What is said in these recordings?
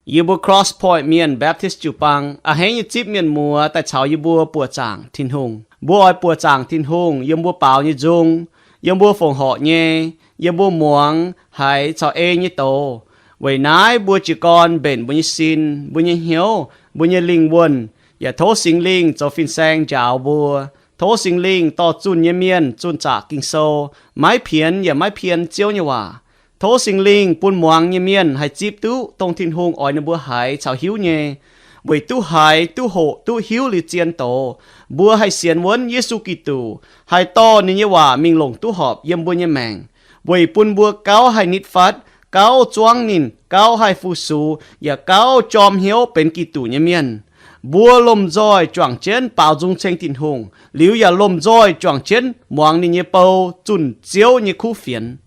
Yie mbuo Cross Point Mienh Baptist jiu-baang a'hneiv nyei zipv mienh muoz daaih caux yie mbuo buoqc zaangc Tin-Hungh. Mbuo oix buoqc zaangc Tin-Hungh yiem mbuo baaux nyei nzung, yiem mbuo fongc horc nyei, yiem mbuo muangx haiz caux ei nyei doz. Weic naaiv mbuo jiez gorn mbenc mbuo nyei sin, mbuo nyei hnyouv, mbuo nyei lingh wuonh, yaac tov Singx Lingh zoux fin-saeng njaaux mbuo. Tov Singx Lingh dorh zunh nyei mienh zunh zaqc Ging-Sou, maiv pienx yaac maiv pien Ziouv nyei waac. Tov Singx Lingh bun muangx nyei mienh haih zipv duqv dongh Tin-Hungh oix ninh mbuo haiz caux hiuv nyei, weic duqv haiz, duqv hoqc, duqv hiuv liuz zien doz, mbuo haih sienx wuonv Yesu Giduc, haih dorh ninh nyei waac mingh longc duqv horpc yiem mbuo nyei maengc, weic bun mbuo gauh haih nitv fatv, gauh zuangv ninh, gauh haih fu-sux, yaac gauh jorm hnyouv benx Giduc nyei mienh. Mbuo lomh nzoih juangc jienv baaux nzung ceng Tin-Hungh, liuz yaac lomh nzoih juangc jienv muangx ninh nyei bou zunh Ziouv nyei kuv fienx.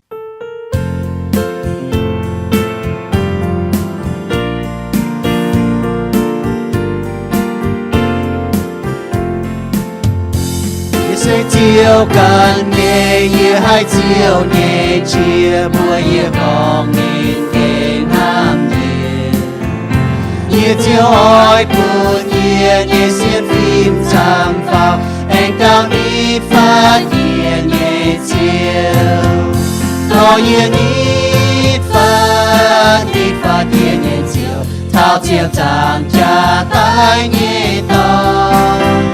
Yie se Ziouv ganh nyei, yie haih Ziouv nyei qiex mbuox yie gorngv ninh gengh hnamv yie. Yie Ziouv oix bun yie nyei sienx fim camv faaux, aengx gauh nitv fatv yie nyei Ziouv. Dorh yie nitv fatv, nitv fatv yie nyei Ziouv, taux ziepc nzaangc jaax daaih nyei dorngx.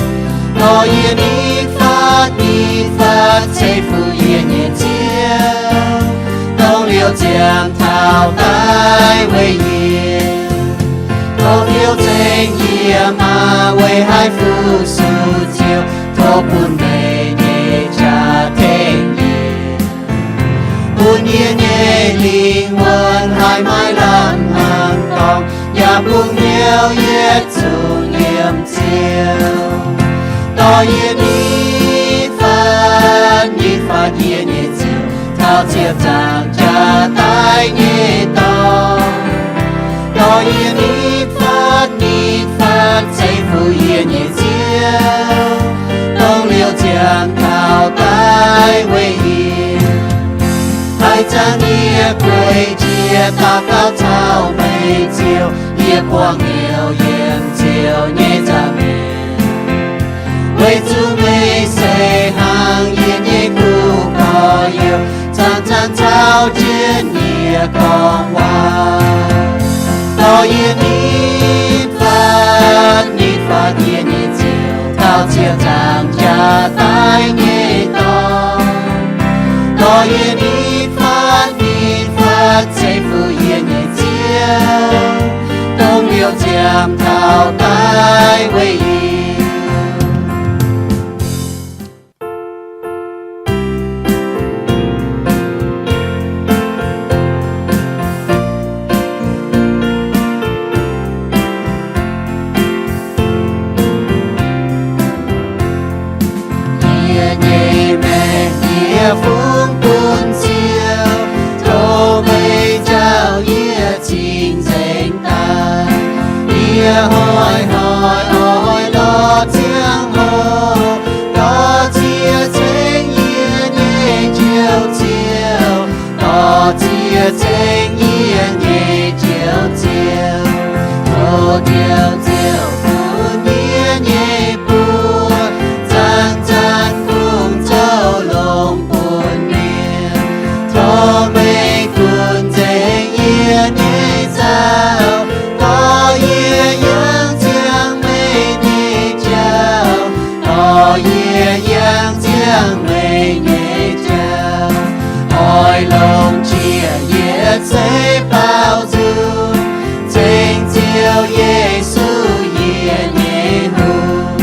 Dorh yie nitv fatv, nitv fatv ceix fuqv yie nyei Ziouv, dongh liouh ziangh taux daaih weic yie. Tov fiou nzengc yie maah! Weic haih fu-sux Ziouv, tov bun meih nyei jaax tengx yie, bun yie nyei lingh wuonh haih maiv lamh hnaangx dorngx, yaac bungx hnyouv yietc zungv yiem Ziouv. Dorh yie nitv fatv, nitv fatv yie nyei Ziouv, taux ziepc nzaangc jaax daaih nyei dorngx. Dorh yie nitv fatv, nitv fatv ceix fuqv yie nyei Ziouv, dongh liouh ziangh taux daaih weic yie. Haih zanc yie gueic jiex daux gaux caux meih Ziouv, yie buangh hnyouv yiem Ziouv nyei nza'hmien. Weic zuqc meih se hnangv yie nyei kuv gorx-youz, zanc-zanc caux jienv yie gorngv waac. Dorh yie nitv fatv, nitv fatv yie nyei Ziouv, taux ziepc nzaangc jaax daaih nyei dorngx. Dorh yie nitv fatv, nitv fatv ceix fuqv yie nyei Ziouv, dongh liouh ziangh taux daaih weic yie. Yie nyei maengc yie fungx bun Ziouv, tov meih njaaux yie cing-nzengc daaih. Yie hnoi-hnoi oix lorz ziangh hoc, dorh cie ceng yie nyei Njoux Ziouv, dorh cie ceng yie nyei Njoux Ziouv. Tov Njoux Ziouv bun yie nyei buoz zanc-zanc kungx zoux longx bun mienh. Tov meih gunv nzengc yie nyei nzauh, dorh yie yangh ziangh meih nyei jauv, dorh yie yangh ziangh meih nyei jauv. Oix longc qiex yietc seix baaux nzung ceng Ziouv Yesu yie nyei hungh,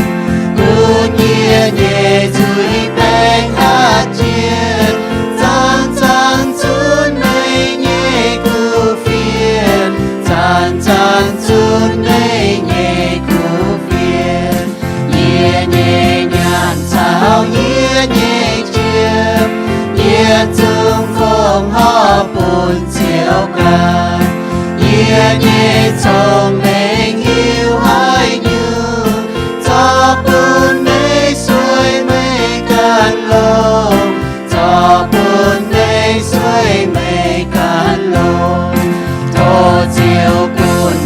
bun yie nyei nzuih baengc hatc jienv, zanc-zanc zunv meih nyei kuv fienx, zanc-zanc zunv meih nyei kuv fienx. Yie nyei nyaanh caux yie nyei jiem, yietc zungv fongc horc bun Ziouv ganh. Yie nyei cong-mengh hiuv haaix nyungc, zorqv bun meih sueih meih ganh longx, zorqv bun meih sueih meih ganh longx. Tov Ziouv gunv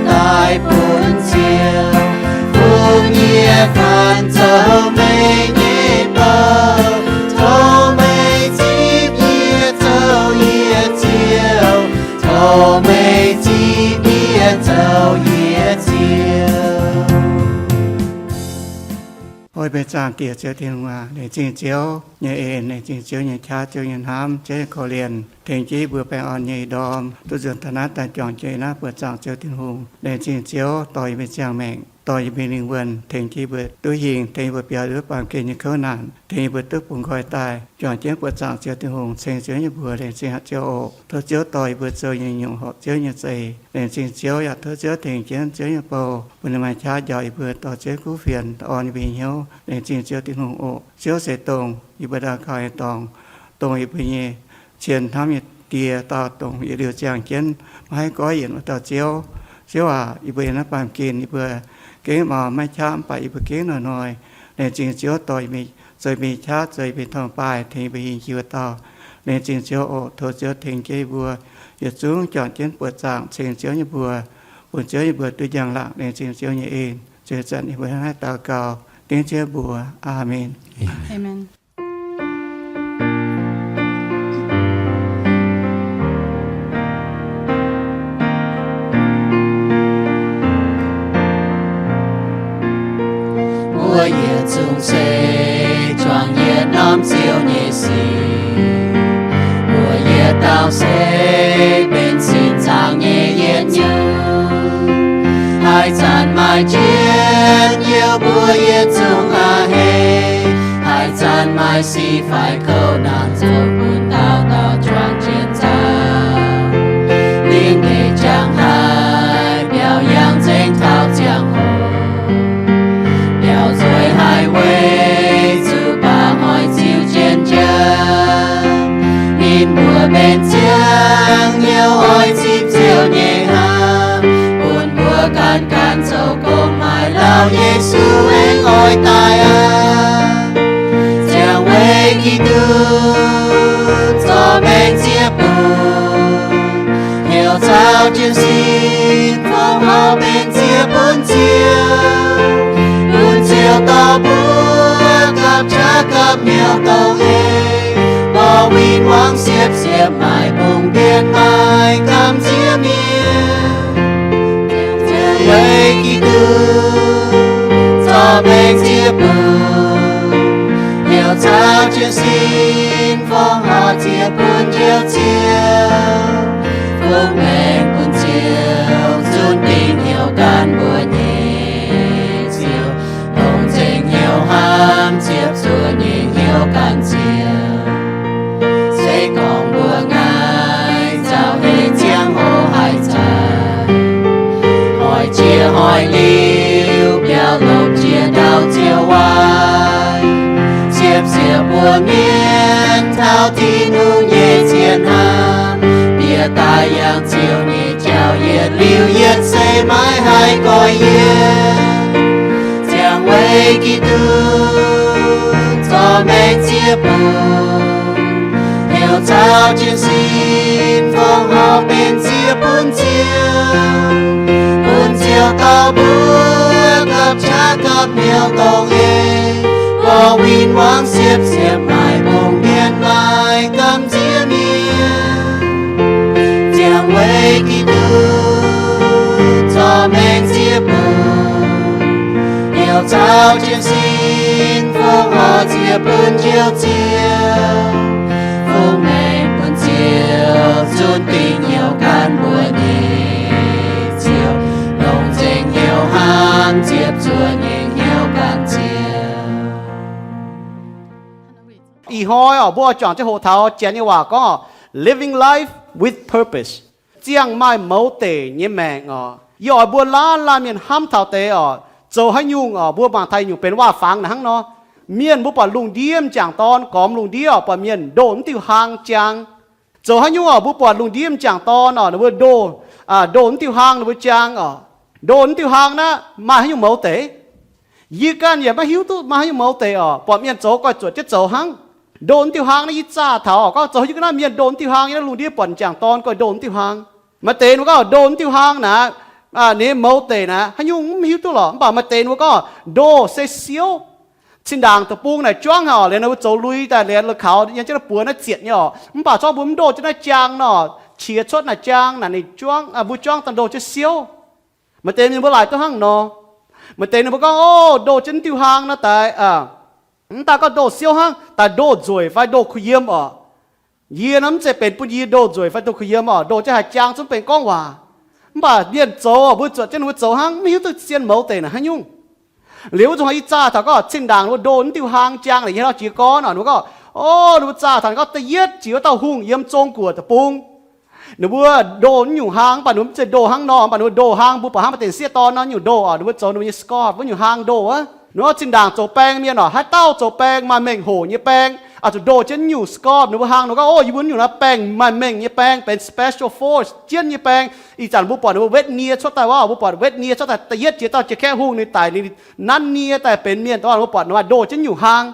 daaih bun Ziouv. Bun yie ganh zoux meih nyei bou, tov meih zipv yie zoux yie Ziouv, tov meih zipv yie zoux yie Ziouv. O yie mbuo zaangc Diex Ziouv Tin-Hungh aac, laengz zingh Ziouv nyei en, laengz zingh Ziouv nyei qaqv, Ziouv nyei hnamv, Ziouv nyei korv-lienh, tengx jienv yie mbuo baengh orn nyei ndorm duqv nzuonx taux naaiv daaih juangc jienv naaiv buoqc zaangc Ziouv Tin-Hungh. Laengz zingh Ziouv dorh yie mbuo ziangh maengc, dorh yie mbuo lingh wuonh, tengx jienv yie mbuo duqv hingh, tengx yie mbuo biaux nduov baamh gen nyei kouv naanc, tengx yie mbuo duqv bungx nqoi daaih juangc jienv buoqc zaangc Ziouv Tin-Hungh, ceng Ziouv nyei mbuox. Laengz zingh Ziouv oc. Tov Ziouv dorh yie mbuo zoux nyei nyungc horpc Ziouv nyei za'eix. Laengz zingh Ziouv yaac tov Ziouv tengx jienv Ziouv nyei bou bun ninh maaih qaqv njaaux yie mbuo, dorh Ziouv kuv fienx, dorh orn yie mbuo nyei hnyouv. Laengz zingh Ziouv Tin-Hungh oc. Ziouv se dongh yie mbuo daux gaux nyei dorngx, dongh yie mbuo nyei cien hnamv nyei Die, dauh dongh yietc liuz ziangh jienv maiv haih goiv yienc wuov dauh Ziouv. Ziouv aac, yie mbuo yiem naaiv baamh gen yie mbuo gengh maiv maaih qaqv, mv baac yie mbuo gengh hnoi-hnoi laengz zingh Ziouv dorh yie mbuo zoux yie mbuo nyei qaqv, zoux yie mbuo nyei tong-baaih, tengx yie mbuo hingh jiex wuov dauh. Laengz zingh Ziouv oc. Tov Ziouv tengx jienv yie mbuo yietc zungv juangc jienv buoqc zaangc ceng Ziouv nyei mbuox, bun Ziouv nyei mbuox duqv njang-laangc. Laengz zingh Ziouv nyei en. Ziouv zanc yie mbuo hnangv naaiv daux gaux dengv Ziouv mbuox. Aamen. Mbuo yietc zungv se juangc yietc norm Ziouv nyei sic. Mbuo yietc dauh se benx sin zaangc nyei yietc nyungc. Haaix zanc maaih jienv Ziouv mbuo yietc zungv a'hneiv. Haaix zanc maaih sic fai kouv naanc zoux bun dauh dauh juangc jienv nzauh. Ninh nyei jangx-haaix biaux yangh nzengc taux ziangh hoc. Biaux nzueic haic weic zuqc baac hoic ziux jienv jangx. Ninh mbuo benx ziangh hnyouv oix zipv Ziouv nyei hnamv, bun mbuo gan gan zoux gong maaih lauh Yesu aengx oix daaih aqv. Ziangh weic Giduc zorqv maengc ziec bun, heuc caux jienv sin fongc horc maengc ziec bun Ziouv, bun Ziouv dorh mbuo gapv qaqv gapv hnyouv dongh ei, mborqv win-wangv siepv-siepv maaih mbungh mbienx maaih gamh nziex mienh. Ziangh weic Giduc zorqv maengc ziec bun, heuc caux jienv sin fongc horc ziec bun Njoux Ziouv, fungx maengc bun Ziouv zunv dingc hnyouv gan mbuo nyei Ziouv, longc nzengc hnyouv hnamv ziepc zuoqv nyei hnyouv gan Ziouv. Se gorngv mbuo ngaih nzauh hei ziangh hoc haaix zanc, hoic jiex hoic liuz biaux longc jiex ndau Ziouv waaic, siepv-siepv mbuo mienh taux Tin-Hungh nyei zien hnamv, bieqc daaih yangh Ziouv nyei jauv yietc liuz yietc seix maiv haih goiv yienc. Ziangh weic Giduc zorqv maengc ziec bun, heuc caux jienv sin fongc horc benx ziec bun Ziouv, bun Ziouv dorh mbuo gapv qaqv gapv hnyouv dongh ei, mborqv win-wangv siepv-siepv maaih mbungh mbienx maaih gamh nziex mienh. Ziangh weic Giduc zorqv maengc ziec bun, heuc caux jienv sin fongc horc ziec bun Njoux Ziouv, fungx maengc bun Ziouv zunv dingc hnyouv gan mbuo nyei Ziouv, longc nzengc hnyouv hnamv ziepc zuoqv nyei hnyouv gan Ziouv. Ih hnoi oc, mbuo oix juangc jienv hoqc taux Janx nyei waac gorngv oc, living life with purpose, ziangh maaih mouz deic nyei maengc oc. Yie oix mbuo laanh laanh mienh hnamv taux deix oc, zoux haaix nyungc oc, mbuo mangc taux nyungc benx waac-fangx naaic hnangv nor. Mienh mbuo buatc lungh ndiev m'jangc dorn gormx lungh ndiev oc, buatc mienh ndoh mv diuh hlang jaang. Zoux haaix nyungc oc, mbuo buatc lungh ndiev m'jangc dorn oc, ninh mbuo ndoh, ndoh mv diuh hlang ninh mbuo jaang oc. Ndoh mv diuh hlang naaiv maaih haaix nyungc mouz deic? Yie ganh yaac maiv hiuv duqv maaih haaix nyungc mouz deic oc, buatc mienh zoux goiv zuotc jienv zoux hnangv. Ndoh mv diuh hlang naaiv yie zaah taux oc, gorngv zoux haaix nyungc ga'naaiv mienh ndoh mv diuh hlang, yie naaiv lungh ndiev buatc m'jangc dorn goiv ndoh mv diuh hlang. Maaih deix ninh mbuo gorngv ndoh mv diuh hlang naaic, ninh mouz deic naaic haaix nyungc mv hiuv duqv lorqc. Mv baac maaih deix ninh mbuo gorngv ndoh se siouv. Zinh ndaangc deic-bung naaic juangv haic oc, liuz ninh mbuo zoux lui daaih, liuz la'kauv yiem jienv naaiv buoz naaiv zietc nyei oc. Mv baac zorqv mbuo mv ndoh jienv naaiv jaang nor, qiex cuotv naaic jaang naaic ninh juangv, mbuo juangv daaih ndoh jienv siouv. Maaih deix mienh mbuo laaic duqv hnangv nor. Maaih deix ninh mbuo gorngv, o, ndoh jienv diuh hlaang nor daaih, mv daaih gorngv ndoh siouv hnangv, daaih ndoh nzueic fai ndoh kuh yiem oc. Yie nor mv zeiz benx bun yie ndoh nzueic fai ndoh kuh yiem oc, ndoh jienv haaix jaang zungv benx gorngv waac. Mv baac mienh zoux oc, mbuo zuotc jienv ninh mbuo zoux hnangv, mv hiuv duqv zien mouz deic naaic haaix nyungc. Liuz wuov zanc haaix, ih zaah taux gorngv zinh ndaangc ninh mbuo ndoh naaiv diuh hlaang jaang naaic, yie hnangv jiex gorn oc, ninh mbuo gorngv, o, ninh mbuo zaah taux ninh gorngv da'yietv jiex wuov dauh hungh yiem Zong-Guoqv deic-bung. Ninh mbuo ndoh naaiv nyungc hlaang, mv baac ninh mbuo mv zeiz ndoh hnangv nor, mv baac ninh mbuo ndoh hlaang, mbuo buatc hnangv maaih deix sieqv dorn nor nyungc ndoh oc, ninh mbuo zoux ninh mbuo nyei scarf wuov nyungc hlaang ndoh wuov. Nor zinh ndaangc zoux baeng mienh oc, haaix dauh zoux baeng maaih mengh hoc nyei baeng, oix zuqc ndoh jienv naaiv nyungc scarf. Ninh mbuo hlaang nor gorngv, o, yie mbuo naaiv nyungc naaiv baeng maaih mengh nyei baeng, benx special force jienv nyei baeng. Ih zanc mbuo buatc ninh mbuo wetv nie cuotv daaih wuov, mbuo buatc wetv nie cuotv daaih da'yietv jiex dauh jiex kaeqv hungh ninh daic ninh nanv nie daaih benx mienh dongh, mbuo buatc ninh maaih ndoh jienv naaiv nyungc hlaang.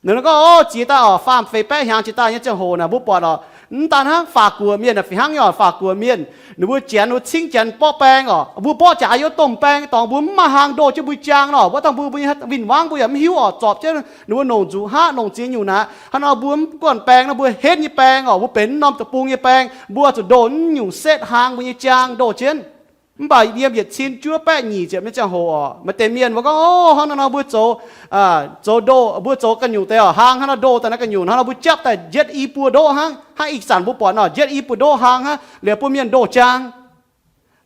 Ninh gorngv, o, jiex daaih oc, faam feix baeqv hnyangx jiex daaih nyei ziangh hoc naaic, mbuo buatc oc, mv daan hnangv Faatv Guoqv mienh naaic, fih hnangv nyei oc, Faatv Guoqv mienh, ninh mbuo janx ninh mbuo cingv janx mborqv baeng oc, mbuo mborqv jaax yiem domh baeng dorngx, mbuo mv maaih hlaang ndoh jienv mbuo jaang nor, wuov dangh mbuo, mbuo nyei win-wangv mbuo yaac mv hiuv oc, zorpc jienv ninh mbuo longc nzuqc haqv longc ziex nyungc naaic. Hnangv nor mbuo mv guanh baeng nor, mbuo henv nyei baeng oc, mbuo benx norm deic-bung nyei baeng, mbuo zuqc ndoh naaiv nyungc setv hlaang mbuo nyei jaang ndoh jienv. Mv baac yiem yietc cin juov baeqv nyic ziepc nyei ziangh hoc oc, maaih deix mienh mbuo gorngv, o, hnangv naaiv nor mbuo zoux, zoux ndoh, mbuo zoux ganh nyungc deix oc, hlaang hnangv naaiv ndoh daaih naaiv ganh nyungc, hnangv nor mbuo japv daaih njietv i buo ndoqv hnangv, hnangv ih zanc mbuo buatc nor njietv i buo ndoqv hlaang hnangv, liuz bun mienh ndoh jaang.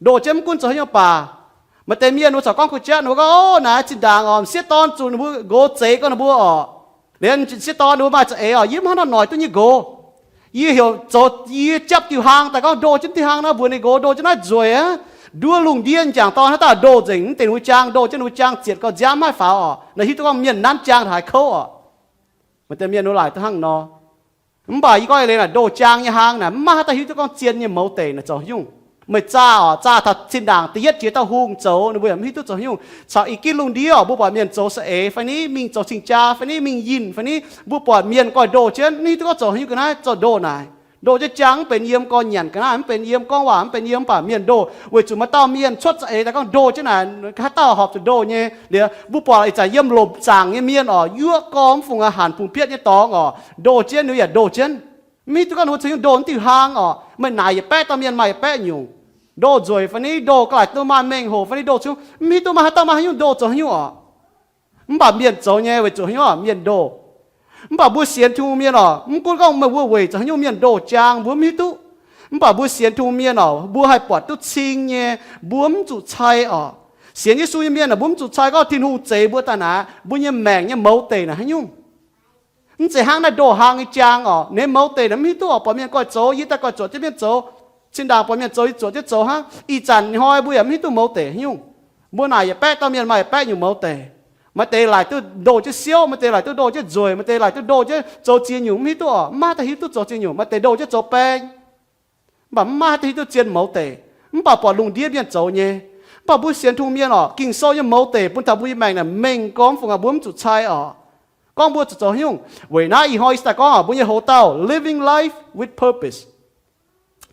Ndoh jienv mv gunv zoux haaix nyungc baac, maaih deix mienh mbuo corc gorngv kuh jatv, ninh mbuo gorngv, o, naaic zinh ndaangc oc, sieqv dorn zuqc ninh mbuo nqox zeix gorngv ninh mbuo oc, liuz sieqv dorn ninh mbuo maaih za'eix oc, yie mv hnangv nor noic duqv nyei nqox. Yie heuc zoux, yie japv diuh hlaang daaih gorngv ndoh jienv diuh hlaang naaiv mbuox ninh nqox ndoh jienv naaiv nzueic aqv. Nduov lungh ndiev m'jangc dorn haaix dauh ndoh nzengc mv deix ninh mbuo jaang, ndoh jienv ninh mbuo jaang zietc gau nziaamv maiv faaux oc, naaiv hiuv duqv gorngv mienh nanv jaang taux haaix kouv oc. Maaih deix mienh ninh mbuo laaic duqv hnangv nor. Mv baac yie gorngv eix leiz naaic ndoh jaang nyei hlaang naaic mv maaih haaix dauh hiuv duqv gorngv zien nyei mouz deic naaic zoux haaix nyungc. Meih zaah oc, zaah taux zinh ndaangc da'yietv jiex dauh hungh zoux, ninh mbuo yaac mv hiuv duqv zoux haaix nyungc. Caux ih ginv lungh ndiev oc, mbuo buatc mienh zoux saeng-eix fai ni, mingh zoux cing-jaa fai ni, mingh yinh fai ni, mbuo buatc mienh goiv ndoh jienv, mv hiuv duqv gorngv zoux haaix nyungc ga'naaiv, zoux ndoh naaic. Ndoh jienv jaang mv benx yiem gorn-nyanc ga'naaiv, mv benx yiem gorngv waac, mv benx yiem mv baac mienh ndoh, weic zuqc maaih dauh mienh cuotv saeng-eix daaih gorngv ndoh jienv naaic, haaix dauh horpc zuqc ndoh nyei. Liuz mbuo buatc ih zanc yiem lomc zaangc nyei mienh oc, yuoqv gorn mv fungc aac hanc bungx pietv nyei dorngx oc, ndoh jienv ninh yaac ndoh jienv. Mv hiuv duqv gorngv ninh mbuo zoux haaix nyungc ndoh naaiv diuh hlaang oc, meih naaic yietc baeqv dauh mienh maaih yietc baeqv nyungc. Ndoh nzueic fai ni, ndoh ga'laaic duqv maaih mengh hoc fai ni, ndoh zungv mv hiuv duqv maaih haaix dauh maaih haaix nyungc ndoh zoux haaix nyungc oc. Mv baac mienh zoux nyei weic zuqc haaix nyungc oc, mienh ndoh. Mv baac mbuo sienx Tin-Hungh mienh oc, mv gunv gorngv meih mbuo weic zuqc haaix nyungc mienh ndoh jaang mbuo mv hiuv duqv. Mv baac mbuo sienx Tin-Hungh mienh oc, mbuo haih buatc duqv cing nyei, mbuo mv zuqc cai oc. Sienx Yesu nyei mienh oc, mbuo mv zuqc cai gorngv Tin-Hungh zeix mbuo daaih naaic, mbuo nyei maengc nyei mouz deic naaic haaix nyungc. Mv zeiz hnangv naaiv ndoh hlaang nyei jaang oc, ninh mouz deic naaic mv hiuv duqv oc, buatc mienh goiv zoux, yie daaih goiv zuoqc jienv mienh zoux. Cin-ndaangc buatc mienh zoux, yie zuoqc jienv zoux hnangv. Ih zanc hnoi mbuo yaac mv hiuv duqv mouz deic haaix nyungc. Mbuo naaic yietc baeqv dauh mienh maaih yietc baeqv nyungc mouz deic. Maaih deix laaic duqv ndoh jienv siouv, maaih deix laaic duqv ndoh jienv nzueic, maaih deix laaic duqv ndoh jienv zoux ziex nyungc mv hiuv duqv oc, mv maaih haaix dauh hiuv duqv zoux ziex nyungc, maaih deix ndoh jienv zoux baeng. Mv baac mv maaih haaix dauh hiuv duqv zien mouz deic. Mv baac buatc lungh ndiev mienh zoux nyei. Mv baac mbuo sienx Tin-Hungh mienh oc, Ging-Sou nyei mouz deic bun taux mbuo nyei maengc naaic mengh gormx fungc aqv, mbuo mv zuqc cai oc. Gorngv mbuo zuqc zoux haaix nyungc, weic naaiv ih hnoi yie daaih gorngv oc, mbuo nyei houx dauh living life with purpose.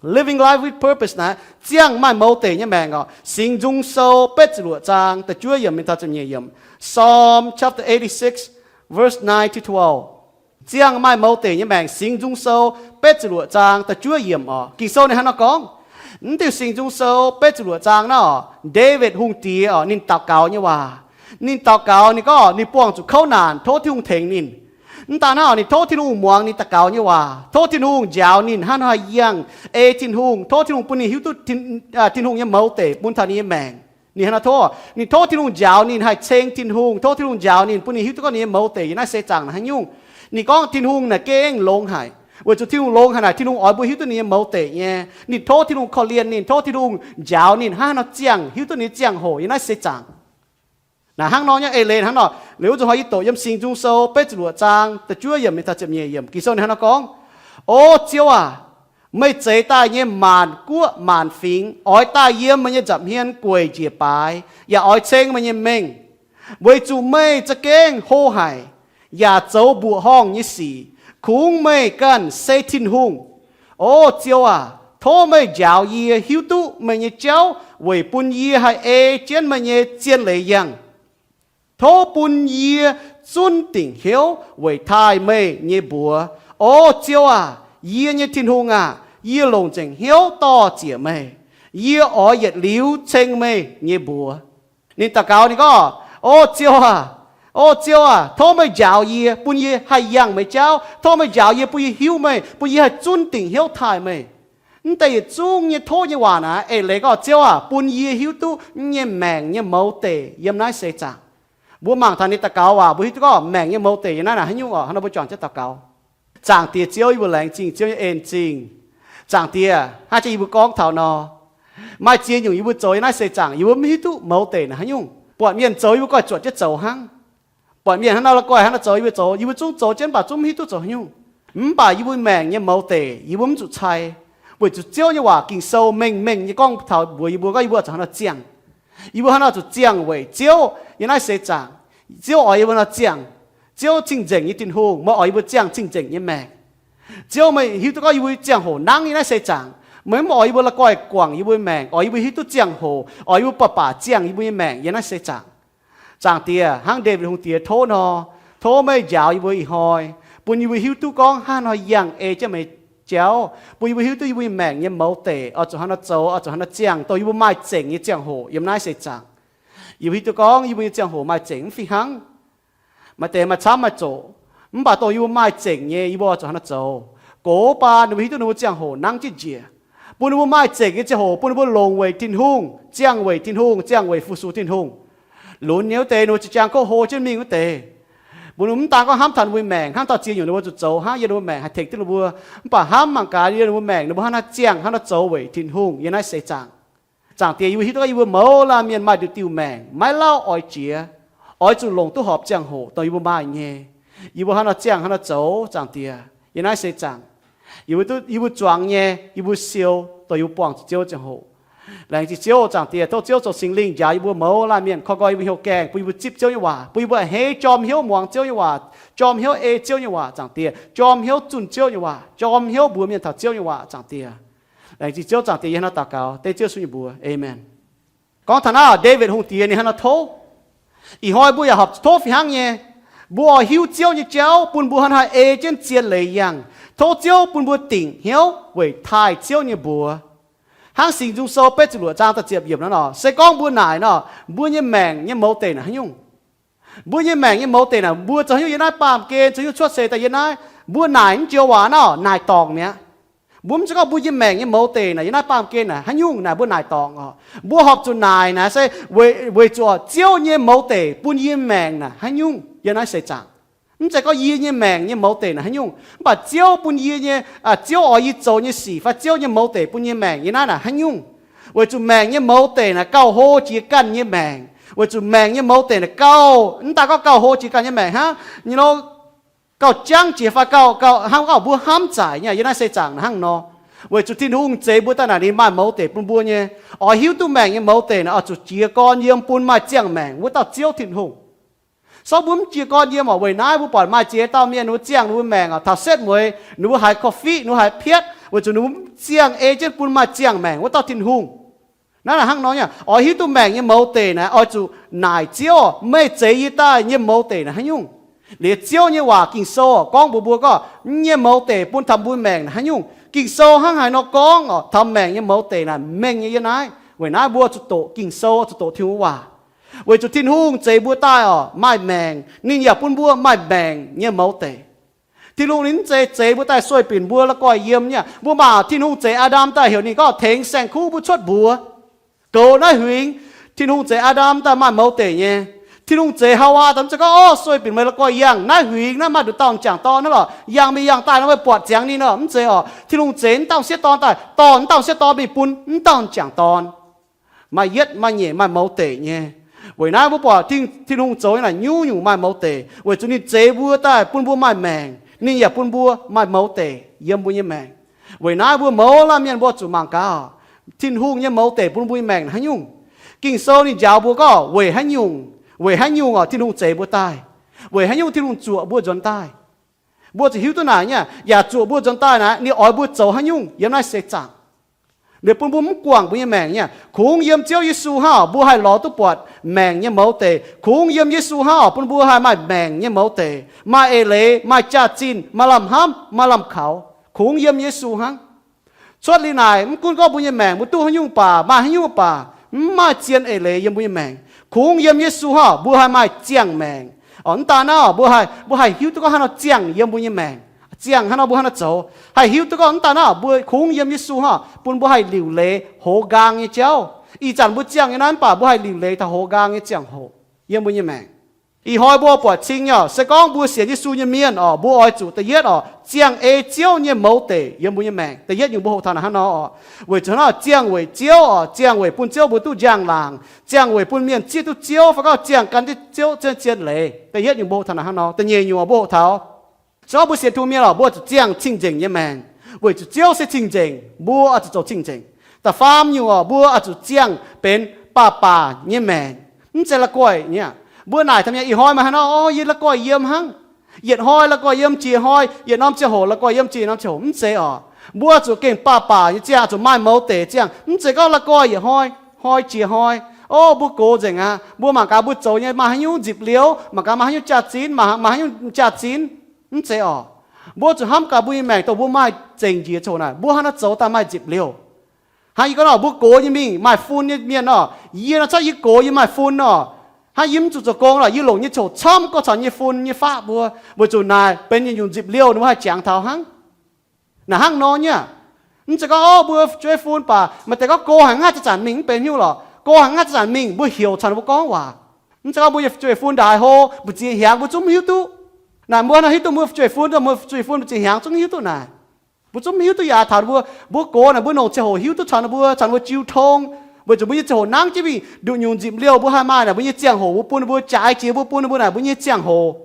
Living life with purpose naaic ziangh maaih mouz deic nyei maengc oc. Singx Nzung Sou betv ziepc luoqc zaang da'juov yiemc mingh taux ziepc nyeic yiemc. Psalm chapter eighty-six, verse nine to twelve. Ziangh maaih mouz deic nyei maengc. Singx Nzung Sou betv ziepc luoqc zaang da'juov yiemc oc. Ging-Sou ninh hnangv nor gorngv. Mv diuh Singx Nzung Sou betv ziepc luoqc zaang naaiv oc, Ndaawitv Hungh Diex oc, ninh daux gaux nyei waac. Ninh daux gaux, ninh gorngv ninh buangh zuqc kouv naanc, tov Tin-Hungh tengx ninh. Mv daan naaiv oc, ninh tov Tin-Hungh muangx ninh daux gaux nyei waac, tov Tin-Hungh njaaux ninh hnangv nor haih yangh ei Tin-Hungh, tov Tin-Hungh bun ninh hiuv duqv Tin-Hungh nyei mouz deic bun taux ninh nyei maengc. Ninh hnangv nor tov, ninh tov Tin-Hungh njaaux ninh haih ceng Tin-Hungh, tov Tin-Hungh njaaux ninh bun ninh hiuv duqv gorngv ninh nyei mouz deic yiem naaiv seix zaangc naaic haaix nyungc. Ninh gorngv Tin-Hungh naaic gengh longx haic, weic zuqc Tin-Hungh longx haic naaic, Tin-Hungh oix mbuo hiuv duqv ninh nyei mouz deic nyei. Ninh tov Tin-Hungh korv-lienh ninh, tov Tin-Hungh njaaux ninh hnangv haaix nor ziangh hiuv duqv ninh nyei ziangh hoc yiem naaiv seix zaangc. Naaic hnangv nor nyei eix leiz hnangv nor, liuz wuov nzunc hnoi yie doqc yiem Singx Nzung Sou betv ziepc luoqc zaang da'juov yiemc mingh taux ziepc nyeic yiemc. Ging-Sou ninh hnangv nor gorngv, O Ziouv aac, meih zeix daaih nyei maanc guoqv maanc fingx oix daaih yiem meih nyei nza'hmien gueic njiec baaix, yaac oix ceng meih nyei mengh, weic zuqc meih za'gengh hlo haic, yaac zoux mbuoqc horngh nyei sic. Kungx meih ganh se Tin-Hungh. O Ziouv aac, tov meih njaaux yie hiuv duqv meih nyei jauv weic bun yie haih ei jienv meih nyei zien leiz yangh. Tov bun yie zunv dingc hnyouv weic taaih meih nyei mbuox. O Ziouv aac, yie nyei Tin-Hungh aac, yie longc nzengc hnyouv dor-ziec meih. Yie oix yietc liuz ceng meih nyei mbuox. Ninh daux gaux ninh gorngv, O Ziouv aac, O Ziouv aac, tov meih njaaux yie, bun yie haih yangh meih jauv. Tov meih njaaux yie, bun yie hiuv meih, bun yie haih zunv dingc hnyouv taaih meih. Mv deix yietc zungv nyei tov nyei waac naaic eix leiz gorngv, Ziouv aac, bun yie hiuv duqv yie nyei maengc nyei mouz deic yiem naaiv seix zaangc. Mbuo mangc taux ninh daux gaux waac, mbuo hiuv duqv gorngv maengc nyei mouz deic yiem naaiv naaic haaix nyungc oc. Hnangv nor mbuo juangc jienv daux gaux. Zaangc Diex Ziouv, yie mbuo laengz zingh Ziouv nyei en-zingh. Zaangc Diex, hnangv jiex yie mbuo gorngv taux nor, maaih ziex nyungc yie mbuo zoux yiem naaiv seix zaangc yie mbuo mv hiuv duqv mouz deic naaic haaix nyungc. Buatc mienh zoux yie mbuo ganh zuotc jienv zoux hnangv. Buatc mienh hnangv nor la'guaih hnangv nor zoux yie mbuo zoux, yie mbuo zungv zoux jienv mv baac zungv mv hiuv duqv zoux haaix nyungc. Mv baac yie mbuo maengc nyei mouz deic yie mbuo mv zuqc cai, weic zuqc Ziouv nyei waac Ging-Sou mengh mengh nyei gorngv taux mbuox yie mbuo gorngv yie mbuo zuqc hnangv nor ziangh. Yie mbuo hnangv nor zuqc ziangh weic Ziouv yiem naaiv seix zaangc. Ziouv oix yie mbuo nor ziangh. Ziouv cing-nzengc nyei Tin-Hungh, meih oix yie mbuo ziangh cing-nzengc nyei maengc. Ziouv, meih hiuv duqv gorngv yie mbuo ziangh hoc nangv yiem naaiv seix zaangc. Meih mv oix yie mbuo la'guaih guangc yie mbuo maengc, oix yie mbuo hiuv duqv ziangh hoc, oix yie mbuo baac baac ziangh yie mbuo nyei maengc yiem naaiv seix zaangc. Zaangc Diex, hnangv Ndaawitv Hungh Diex tov nor, tov meih njaaux yie mbuo ih hnoi, bun yie mbuo hiuv duqv gorngv hnangv haaix nor yangh ei jienv meih jauv, bun yie mbuo hiuv duqv yie mbuo nyei maengc nyei mouz deic oix zuqc hnangv haaix nor zoux, oix zuqc hnangv haaix nor ziangh, dongh yie mbuo maaih zengc nyei ziangh hoc yiem naaiv seix zaangc. Yie mbuo hiuv duqv gorngv yie mbuo nyei ziangh hoc maaih zengc mv fih hnangv. Maaih deix maaih camv maaih zoqc, mv baac dongh yie mbuo maaih zengc nyei, yie mbuo oix zuqc hnangv haaix nor zoux. Gox baan ninh mbuo hiuv duqv ninh mbuo ziangh hoc nangv jienv njiec, bun ninh mbuo maaih zengc nyei ziangh hoc, bun ninh mbuo longc weic Tin-Hungh, ziangh weic Tin-Hungh, ziangh weic fu-sux Tin-Hungh. Lunx nyei wuov deix ninh mbuo za'gengh kouv hlo jienv mingh wuov deix. Bun ninh mbuo mv daan gorngv hnamv taux ninh mbuo maengc, hnamv taux ziex nyungc ninh mbuo zuqc zoux hnangv yiem ninh mbuo maengc haih tengx duqv ninh mbuo, mv baac hnamv mangc gaax yiem ninh mbuo maengc ninh mbuo hnangv haaix nor ziangh, hnangv haaix nor zoux weic Tin-Hungh yiem naaiv seix zaangc. Zaangc Diex, yie mbuo hiuv duqv gorngv yie mbuo mouz laanh mienh maaih nduqc diuh maengc maiv lauh oix jiex, oix zuqc longc duqv horpc ziangh hoc dongh yie mbuo maaih nyei. Yie mbuo hnangv haaix nor ziangh, hnangv haaix nor zoux, Zaangc Diex, yiem naaiv seix zaangc. Yie mbuo duqv, yie mbuo zuangx nyei, yie mbuo siou dongh yie mbuo buangh zuqc Ziouv ziangh hoc. Laengz zingh Ziouv, Zaangc Diex, tov Ziouv zoux Singx Lingh njaaux yie mbuo mouz laanh mienh, koi nqoi yie mbuo hnyouv gaengh, bun yie mbuo zipv Ziouv nyei waac, bun yie mbuo a'hneiv jorm hnyouv muangx Ziouv nyei waac, jorm hnyouv ei Ziouv nyei waac, Zaangc Diex, jorm hnyouv zunh Ziouv nyei waac, jorm hnyouv mbuox mienh taux Ziouv nyei waac, Zaangc Diex. Laengz zingh Ziouv, Zaangc Diex, yie hnangv haaix nor daux gaux dengv Ziouv Yesu nyei mbuox, aamen. Gorngv taux naaiv, Ndaawitv Hungh Diex ninh hnangv haaix nor tov. Ih hnoi mbuo yaac horpc tov fih hnangv nyei. Mbuo oix hiuv Ziouv nyei jauv bun mbuo hnangv haaix nor ei jienv zien leiz yangh. Tov Ziouv bun mbuo dingc hnyouv weic taaih Ziouv nyei mbuox. Hnangv Singx Nzung Sou betv ziepc luoqc zaang da'ziepc yiemc naaiv nor, se gorngv mbuo naaic nor, mbuo nyei maengc nyei mouz deic naaic haaix nyungc? Mbuo nyei maengc nyei mouz deic naaic, mbuo zoux haaix nyungc yiem naaiv baamh gen, zoux haaix nyungc cuotv seix daaih yiem naaiv, mbuo naaic mv joux waac nor, naaic dorngc mi'aqv. Mbuo mv zeiz gorngv mbuo nyei maengc nyei mouz deic naaic yiem naaiv baamh gen naaic haaix nyungc naaic mbuo naaic dorngc oc. Mbuo horpc zuqc naaic naaic se weic zuqc Ziouv nyei mouz deic bun yie maengc naaic haaix nyungc yiem naaiv seix zaangc. Mv zeiz gorngv yie nyei maengc nyei mouz deic naaic haaix nyungc, mv baac Ziouv bun yie nyei, Ziouv oix yie zoux nyei sic fai Ziouv nyei mouz deic bun yie nyei maengc yiem naaiv naaic haaix nyungc. Weic zuqc maengc nyei mouz deic naaic gauh hlo jiex ganh nyei maengc. Weic zuqc maengc nyei mouz deic naaic gauh, mv daaih gorngv gauh hlo jiex ganh nyei maengc hnangv, gauh jangv jiex fai gauh, gauh hnangv gorngv mbuo hnamv zaaic nyei yiem naaiv seix zaangc naaic hnangv nor. Weic zuqc Tin-Hungh zeix mbuo daaih naaic ninh maaih mouz deic bun mbuo nyei. Oix hiuv duqv maengc nyei mouz deic naaic oix zuqc jiez gorn yiem bun maaih ziangh maengc wuov dauh Ziouv Tin-Hungh. Sorv mbuo mv jiez gorn yiem oc. Weic naaiv mbuo buatc maaih ziex dauh mienh ninh mbuo ziangh ninh mbuo maengc oc, taux setv mueiz ninh mbuo haiz korv-fiqv, ninh mbuo haiz pietv, weic zuqc ninh mbuo mv ziangh ei jienv bun maaih ziangh maengc wuov dauh Tin-Hungh. Naaiv naaic hnangv nor nyei. Oix hiuv duqv maengc nyei mouz deic naaic oix zuqc naaic Ziouv, meih zeix yie daaih nyei mouz deic naaic haaix nyungc. Liuz Ziouv nyei waac Ging-Sou gorngv mbuox mbuo gorngv nyei mouz deic bun taux mbuo maengc naaic haaix nyungc. Ging-Sou hnangv haaix nor gorngv oc, taux maengc nyei mouz deic naaic mengh nyei yiem naaiv. Weic naaiv mbuo zuqc doqc Ging-Sou, zuqc doqc Tin-Hungh waac. Weic zuqc Tin-Hungh zeix mbuo daaih oc maaih maengc, ninh yaac bun mbuo maaih maengc nyei mouz deic. Tin-Hungh ninh mv zeiz zeix mbuo daaih sueih binc mbuo la'guaih yiem nyei. Mbuo mangc Tin-Hungh zeix Aa^ndam daaih heuc ninh gorngv tengx saeng-kuv mbuo cuotv mbuox. Goux naaiv huingx, Tin-Hungh zeix Aa^ndam daaih maaih mouz deic nyei. Tin-Hungh zeix Haawaa daaih mv zeiz gorngv, Orv, sueih binc meih la'guaih yangh naaiv huingx naaiv maaih nduqc dauh m'jangc dorn naaiv lorqc, yangh mingh yangh daaih nor meih buatc ziangx ninh nor. Mv zeiz oc. Tin-Hungh zeix mv dauh m'sieqv dorn daaih, dorh mv dauh m'sieqv dorn mingh bun mv dauh m'jangc dorn. Maaih yietv maaih nyeic maaih mouz deic nyei. Weic naaiv mbuo buatc Tin-Hungh zoux nyei naaic nyungc-nyungc maaih mouz deic, weic zuqc ninh zeix mbuo daaih bun mbuo maaih maengc, ninh yaac bun mbuo maaih mouz deic yiem mbuo nyei maengc. Weic naaiv mbuo mouz laanh mienh mbuo zuqc mangc gaax, Tin-Hungh nyei mouz deic bun mbuo nyei maengc haaix nyungc. Ging-Sou ninh njaaux mbuo gorngv weic haaix nyungc, weic haaix nyungc oc Tin-Hungh zeix mbuo daaih, weic haaix nyungc Tin-Hungh zuoqc mbuo nzuonx daaih. Mbuo zuqc hiuv duqv naaic nyei, yaac zuoqc mbuo nzuonx daaih naaic ninh oix mbuo zoux haaix nyungc yiem naaiv seix zaangc. Liuz bun mbuo mv guangc mbuo nyei maengc nyei. Kungx yiem Ziouv Yesu hnangv mbuo haih lorz duqv buatc maengc nyei mouz deic. Kungx yiem Yesu hnangv bun mbuo haih maaih maengc nyei mouz deic, maaih eix leiz, maaih jaax-zinh, maaih lamh hnamv, maaih lamh kaux. Kungx yiem Yesu hnangv. Cuotv liuz naaic, mv gunv gorngv mbuo nyei maengc mbuo duqv haaix nyungc baac, maaih haaix nyungc baac, mv maaih zien eix leiz yiem mbuo nyei maengc. Kungx yiem Yesu hnangv mbuo haih maaih ziangh maengc. Mv daan naaiv mbuo haih, mbuo haih hiuv duqv gorngv haaix nor ziangh yiem mbuo nyei maengc. Ziangh hnangv nor mbuo hnangv nor zoux. Haih hiuv duqv gorngv mv daan naaiv mbuo kungx yiem Yesu hnangv bun mbuo haih liuc leiz hoz nqaang nyei jauv. Ih zanc mbuo ziangh nyei naaiv mv baac mbuo haih liuc leiz taux hoz nqaang nyei ziangh hoc yiem mbuo nyei maengc. Ih hnoi mbuo buatc cing nyei, se gorngv mbuo sienx Yesu nyei mienh oc, mbuo oix zuqc da'yietv oc, ziangh ei Ziouv nyei mouz deic yiem mbuo nyei maengc. Da'yietv nyungc mbuo hoqc taux naaic hnangv nor oc, weic zuqc hnangv ziangh weic Ziouv oc, ziangh weic bun Ziouv mbuo duqv njang-laangc, ziangh weic bun mienh zieqv duqv Ziouv, fai gorngv ziangh gan jienv Ziouv zien leiz. Da'yietv nyungc mbuo hoqc taux naaic hnangv nor. Da'nyeic nyungc mbuo hoqc taux, se gorngv mbuo sienx Tin-Hungh mienh oc, mbuo zuqc ziangh cing-nzengc nyei maengc, weic zuqc Ziouv se cing-nzengc, mbuo oix zuqc zoux cing-nzengc. Da'faam nyungc oc, mbuo oix zuqc ziangh benx baac baac nyei maengc, mv zeiz la'guaih nyei. Mbuo naaic taux mienh ih hnoi maaih haaix nor, o, yie la'guaih yiem hnangv. Yietc hnoi la'guaih yiem jiex hnoi, yietc norm ziangh hoc la'guaih yiem jiex norm ziangh hoc, mv zeiz oc. Mbuo zuqc gengh baac baac nyei ziangh, zuqc maaih mouz deic ziangh, mv zeiz gorngv la'guaih yietc hnoi, hnoi jiex hnoi. O, mbuo gox nzengc aqv, mbuo mangc gaax mbuo zoux nyei maaih haaix nyungc nzipc liouh, mangc gaax maaih haaix nyungc jaax-zinh, maaih haaix nyungc jaax-zinh, mv zeiz oc. Mbuo zuqc hnamv gaax mbuo nyei maengc dongh mbuo maaih zengc njiec ziangh hoc naaic, mbuo hnangv naaiv zoux daaih maaih nzipc liouh. Hnangv yie gorngv nor, mbuo gox nyei mingh maaih fun nyei mienh nor, yie nor, cuotv yie gox yie maaih fun nor, hnangv yie mv zuqc zoux gong lorqc, yie longc nyei ziangh hoc camv gorngv caux nyei fun nyei faqv mbuo, weic zuqc naaic benx nyungc nyungc nzipc liouh ninh mbuo haih jangx taux hnangv. Naaic hnangv nor nyei. Mv zeiz gorngv, o, mbuo fu'jueiv fun baac maaih deix gorngv go haic, ngaih zanc-zanc mingh, mv benx hnyouv lorqc. Go haic, ngaih zanc-zanc mingh, mbuo heuc caux ninh mbuo gorngv waac. Mv zeiz gorngv mbuo nyei fu'jueiv fun ndaix hlo, mbu'ziex hnyangx mbuo zungv mv hiuv duqv. Naaic mbuo hnangv hiuv duqv mbuo fu'jueiv fun, mbuo fu'jueiv fun mbu'ziex hnyangx zungv mv hiuv duqv naaic. Mbuo zungv mv hiuv duqv yaac taux mbuo, mbuo gox naaic mbuo longc ziangh hoc hiuv duqv caux ninh mbuo, caux ninh mbuo jiu tong, weic zuqc mbuo nyei ziangh hoc nangv jienv mingh nduqc nyungc nzipc liouh mbuo haih maaih naaic mbuo nyei ziangh hoc mbuo bun ninh mbuo jaaix jiex, mbuo bun ninh mbuo naaic mbuo nyei ziangh hoc.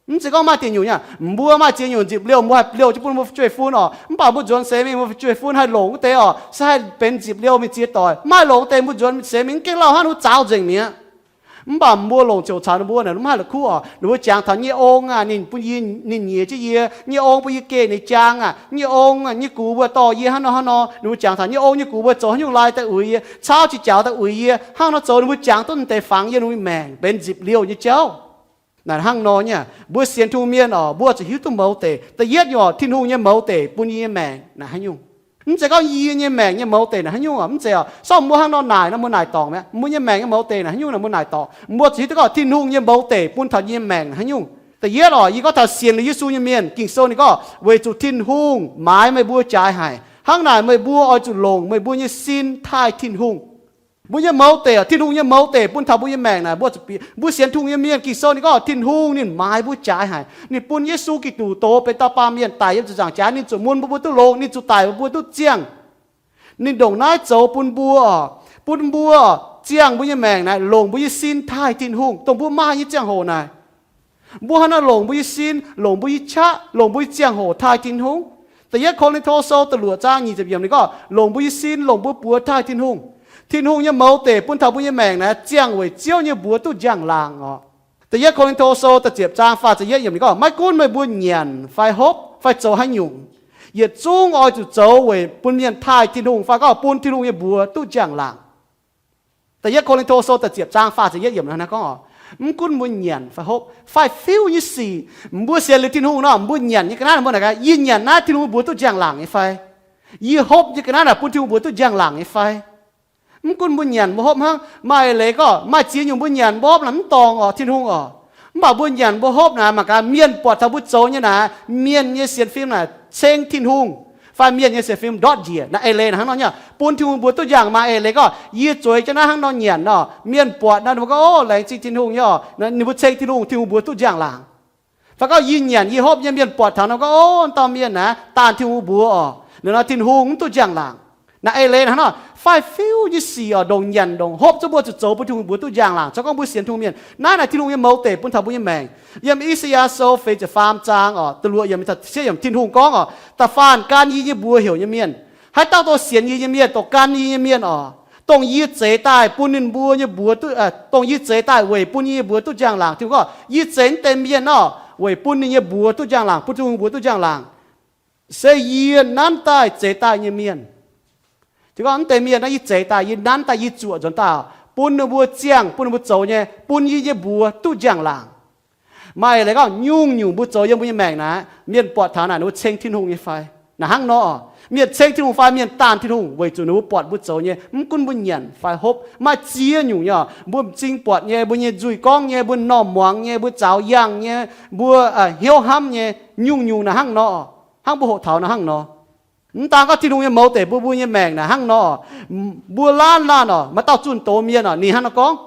Mv zeiz gorngv maaih diex nyungc nyei, mbuo maaih ziex nyungc nzipc liouh mbuo haih liouh jienv bun mbuo fu'jueiv fun oc, mv baac mbuo nzuonx seix mingh mbuo fu'jueiv fun haih longc wuov deix oc, se haih benx nzipc liouh mingh ziex doic. Maaih longc wuov deix mbuo nzuonx seix mingh mv gaengh lauh hnangv, ninh mbuo zaux nzengc mi'aqv. Mv baac mbuo longc ziouc caux ninh mbuo naaic, mv haih la'kuqv oc. Ninh mbuo jangx taux nyei ong aah, ninh bun yie, ninh nyiex jienv yie, nyei ong bun yie geh ninh jaang aah, nyei ong aah, nyei gux mbuo dorh yie hnangv nor hnangv nor. Ninh mbuo jangx taux nyei ong nyei gux mbuo zoux haaix nyungc lai daaih uix yie, cauv qiex jaux daaih uix yie, hnangv nor zoux ninh mbuo jangx duqv deix fangx yie ninh mbuo maengc benx nzipc liouh nyei jauv. Naaic hnangv nor nyei, mbuo sienx Tin-Hungh mienh oc, mbuo zuqc hiuv duqv mouz deic. Da'yietv nyungc oc, Tin-Hungh nyei mouz deic bun yie nyei maengc naaic haaix nyungc. Mv zeiz gorngv yie nyei maengc nyei mouz deic naaic haaix nyungc oc, mv zeiz oc. Sorng mbuo hnangv nor naaic nor mbuo naaic dorngc mi'aqv. Mbuo nyei maengc nyei mouz deic naaic haaix nyungc nor mbuo naaic dorngc. Mbuo zuqc hiuv duqv gorngv Tin-Hungh nyei mouz deic bun taux yie nyei maengc naaic haaix nyungc. Da'yietv oc, yie gorngv taux sienx liuz Yesu nyei mienh, Ging-Sou ninh gorngv weic zuqc Tin-Hungh maaiz meih mbuo jaaix haic. Hnangv naaic meih mbuo oix zuqc longc meih mbuo nyei sin taaih Tin-Hungh. Mbuo nyei mouz deic, Tin-Hungh nyei mouz deic bun taux mbuo nyei maengc naaic, mbuo zuqc bieqc, mbuo sienx Tin-Hungh nyei mienh, Ging-Sou ninh gorngv Tin-Hungh ninh maaiz mbuo jaaix haic. Ninh bun Yesu Giduc doz benx dauh baamh mienh daic yiem ziepc nzaangc jaax, ninh zuqc mun bun mbuo duqv longx, ninh zuqc daic bun mbuo duqv ziangh. Ninh ndongc naaiv zoux bun mbuo, bun mbuo ziangh mbuo nyei maengc naaic longc mbuo nyei sin taaih Tin-Hungh, dongh mbuo maaih nyei ziangh hoc naaic. Mbuo hnangv naaiv longc mbuo nyei sin, longc mbuo nyei qaqv, longc mbuo nyei ziangh hoc taaih Tin-Hungh. Da'yietv Ko^lin^to Sou da'luoqc zaang nyic ziepc yiemc ninh gorngv, longc mbuo nyei sin, longc mbuo buoz taaih Tin-Hungh. Tin-Hungh nyei mouz deic bun taux mbuo nyei maengc naaic ziangh weic Ziouv nyei mbuox duqv njang-laangc oc. Da'yietv Ko^lin^to Sou da'ziepc zaang faah ziepc yietv yiemc ninh gorngv, maiv gunv meih mbuo nyanc fai hopv fai zoux haaix nyungc, yietc zungv oix zuqc zoux weic bun mienh taaih Tin-Hungh fai gorngv bun Tin-Hungh nyei mbuox duqv njang-laangc. Da'yietv Ko^lin^to Sou da'ziepc zaang faah ziepc yietv yiemc naaiv gorngv oc, mv gunv mbuo nyanc fai hopv fai fiuv nyei sic, mbuo sienx liuz Tin-Hungh nor, mbuo nyanc nyei ga'naaiv mbuo naaic, yie nyanc naaiv Tin-Hungh mbuox duqv njang-laangc nyei fai? Yie hopv nyei ga'naaiv naaic bun Tin-Hungh mbuox duqv njang-laangc nyei fai? Mv gunv mbuo nyanc mbuo hopv hnangv, maaih eix leiz gorngv maaih ziex nyungc mbuo nyanc mbuo hopv naaic mv dorngc oc, Tin-Hungh oc. Mv baac mbuo nyanc mbuo hopv naaic mangc gaax mienh buatc taux mbuo zoux nyei naaic, mienh nyei sienx fim naaic ceng Tin-Hungh, fai mienh nyei sienx fim ndortv njiec. Naaiv eix leiz naaic hnangv nor nyei, bun Tin-Hungh mbuox duqv njang-laangc. Maaih eix leiz gorngv yie zueiz jienv naaiv hnangv nor nyanc nor, mienh buatc naaic ninh mbuo gorngv, o, laengz zingh Tin-Hungh nyei oc, ninh mbuo ceng Tin-Hungh, Tin-Hungh mbuox duqv njang-laangc. Fai gorngv yie nyanc yie hopv nyei mienh buatc taux nor gorngv, o, dauh mienh naaiv daanh Tin-Hungh mbuox oc, ninh nor Tin-Hungh mv duqv njang-laangc. Naaiv eix leiz naaic hnangv nor, fai fiuv nyei sic oc, ndongc nyanc ndongc hopv zungv mbuo zuqc zoux bun Tin-Hungh mbuox duqv njang-laangc. Caux gorngv mbuo sienx Tin-Hungh mienh, naaiv naaic Tin-Hungh nyei mouz deic bun taux mbuo nyei maengc. Yiem I^saa^yaa Sou feix ziepc faam zaang oc, da'luoqc yiemc, Tin-Hungh gorngv oc, da'faanh gan yie nyei mbuox heuc nyei mienh, haaix dauh dongh sienx yie nyei mienh, dongh gan yie nyei mienh oc, dongh yie zeix daaih bun ninh mbuo nyei mbuox duqv, dongh yie zeix daaih weic bun yie nyei mbuox duqv njang-laangc. Tin-Hungh gorngv, yie zeix naaiv deix mienh nor weic bun ninh nyei mbuox duqv njang-laangc, bun Tin-Hungh mbuox duqv njang-laangc. Se yie nanv daaih zeix daaih nyei mienh. Gorngv mv deix mienh naaiv yie zeix daaih, yie nanv daaih, yie zuoqc nzuonx daaih, bun ninh mbuo ziangh, bun ninh mbuo zoux nyei, bun yie nyei mbuox duqv njang-laangc. Maaih leiz gorngv nyungc-nyungc mbuo zoux yiem mbuo nyei maengc naaiv, mienh buatc taux naaic ninh mbuo ceng Tin-Hungh nyei fai? Naaic hnangv nor, mienh ceng Tin-Hungh fai mienh daanh Tin-Hungh weic zuqc ninh mbuo buatc mbuo zoux nyei mv gunv mbuo nyanc fai hopv, maaih ziex nyungc nyei, mbuo m'zing buatc nyei, mbuo nyei nzuih gorngv nyei, mbuo m'normh muangx nyei, mbuo zaux yangh nyei, mbuo hnyouv hnamv nyei, nyungc-nyungc naaic hnangv nor, hnangv mbuo hoqc taux naaic hnangv nor. Mv daan gorngv Tin-Hungh nyei mouz deic bun mbuo nyei maengc naaic hnangv nor, mbuo laanh laanh oc, maaih dauh zunh doz mienh oc, ninh hnangv nor gorngv,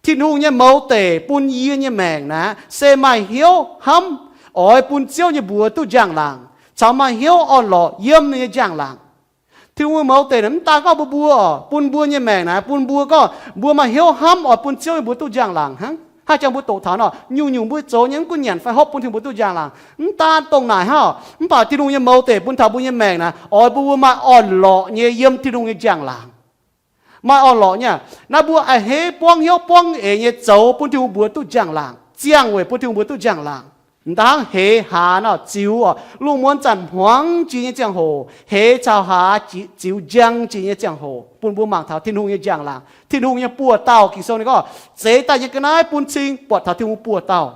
Tin-Hungh nyei mouz deic bun yie nyei maengc naaic se maaih hnyouv hnamv oix bun Ziouv nyei mbuox duqv njang-laangc, caux maaih hnyouv orn-lorqc yiem ninh nyei njang-laangc. Tin-Hungh nyei mouz deic naaic mv daan gorngv mbuo mbuo oc, bun mbuo nyei maengc naaic, bun mbuo gorngv mbuo maaih hnyouv hnamv oix bun Ziouv nyei mbuox duqv njang-laangc hnangv. Haih jangx mbuo doqc taux nor, nyungc-nyungc mbuo zoux nyei mv gunv nyanc fai hopv bun Tin-Hungh mbuox duqv njang-laangc. Mv daan dongh naaic hnangv, mv baac Tin-Hungh nyei mouz deic bun taux mbuo nyei maengc naaic, oix bun mbuo maaih orn-lorqc nyei yiem Tin-Hungh nyei njang-laangc. Maaih orn-lorqc nyei aqv. Naaiv mbuo a'hneiv buangv hnyouv buangv eix nyei zoux bun Tin-Hungh mbuox duqv njang-laangc, ziangh weic bun Tin-Hungh mbuox duqv njang-laangc. M'daaih hnangv heix hlaax nor ziux oc, lungh muonz zanc hmuangx jiex nyei ziangh hoc, heix caux hlaax ziux njang jiex nyei ziangh hoc, bun mbuo mangc taux Tin-Hungh nyei njang-laangc, Tin-Hungh nyei buoz-dauh. Ging-Sou ninh gorngv, zeix daaih nyei ga'naaiv bun cing buatc taux Tin-Hungh buoz-dauh.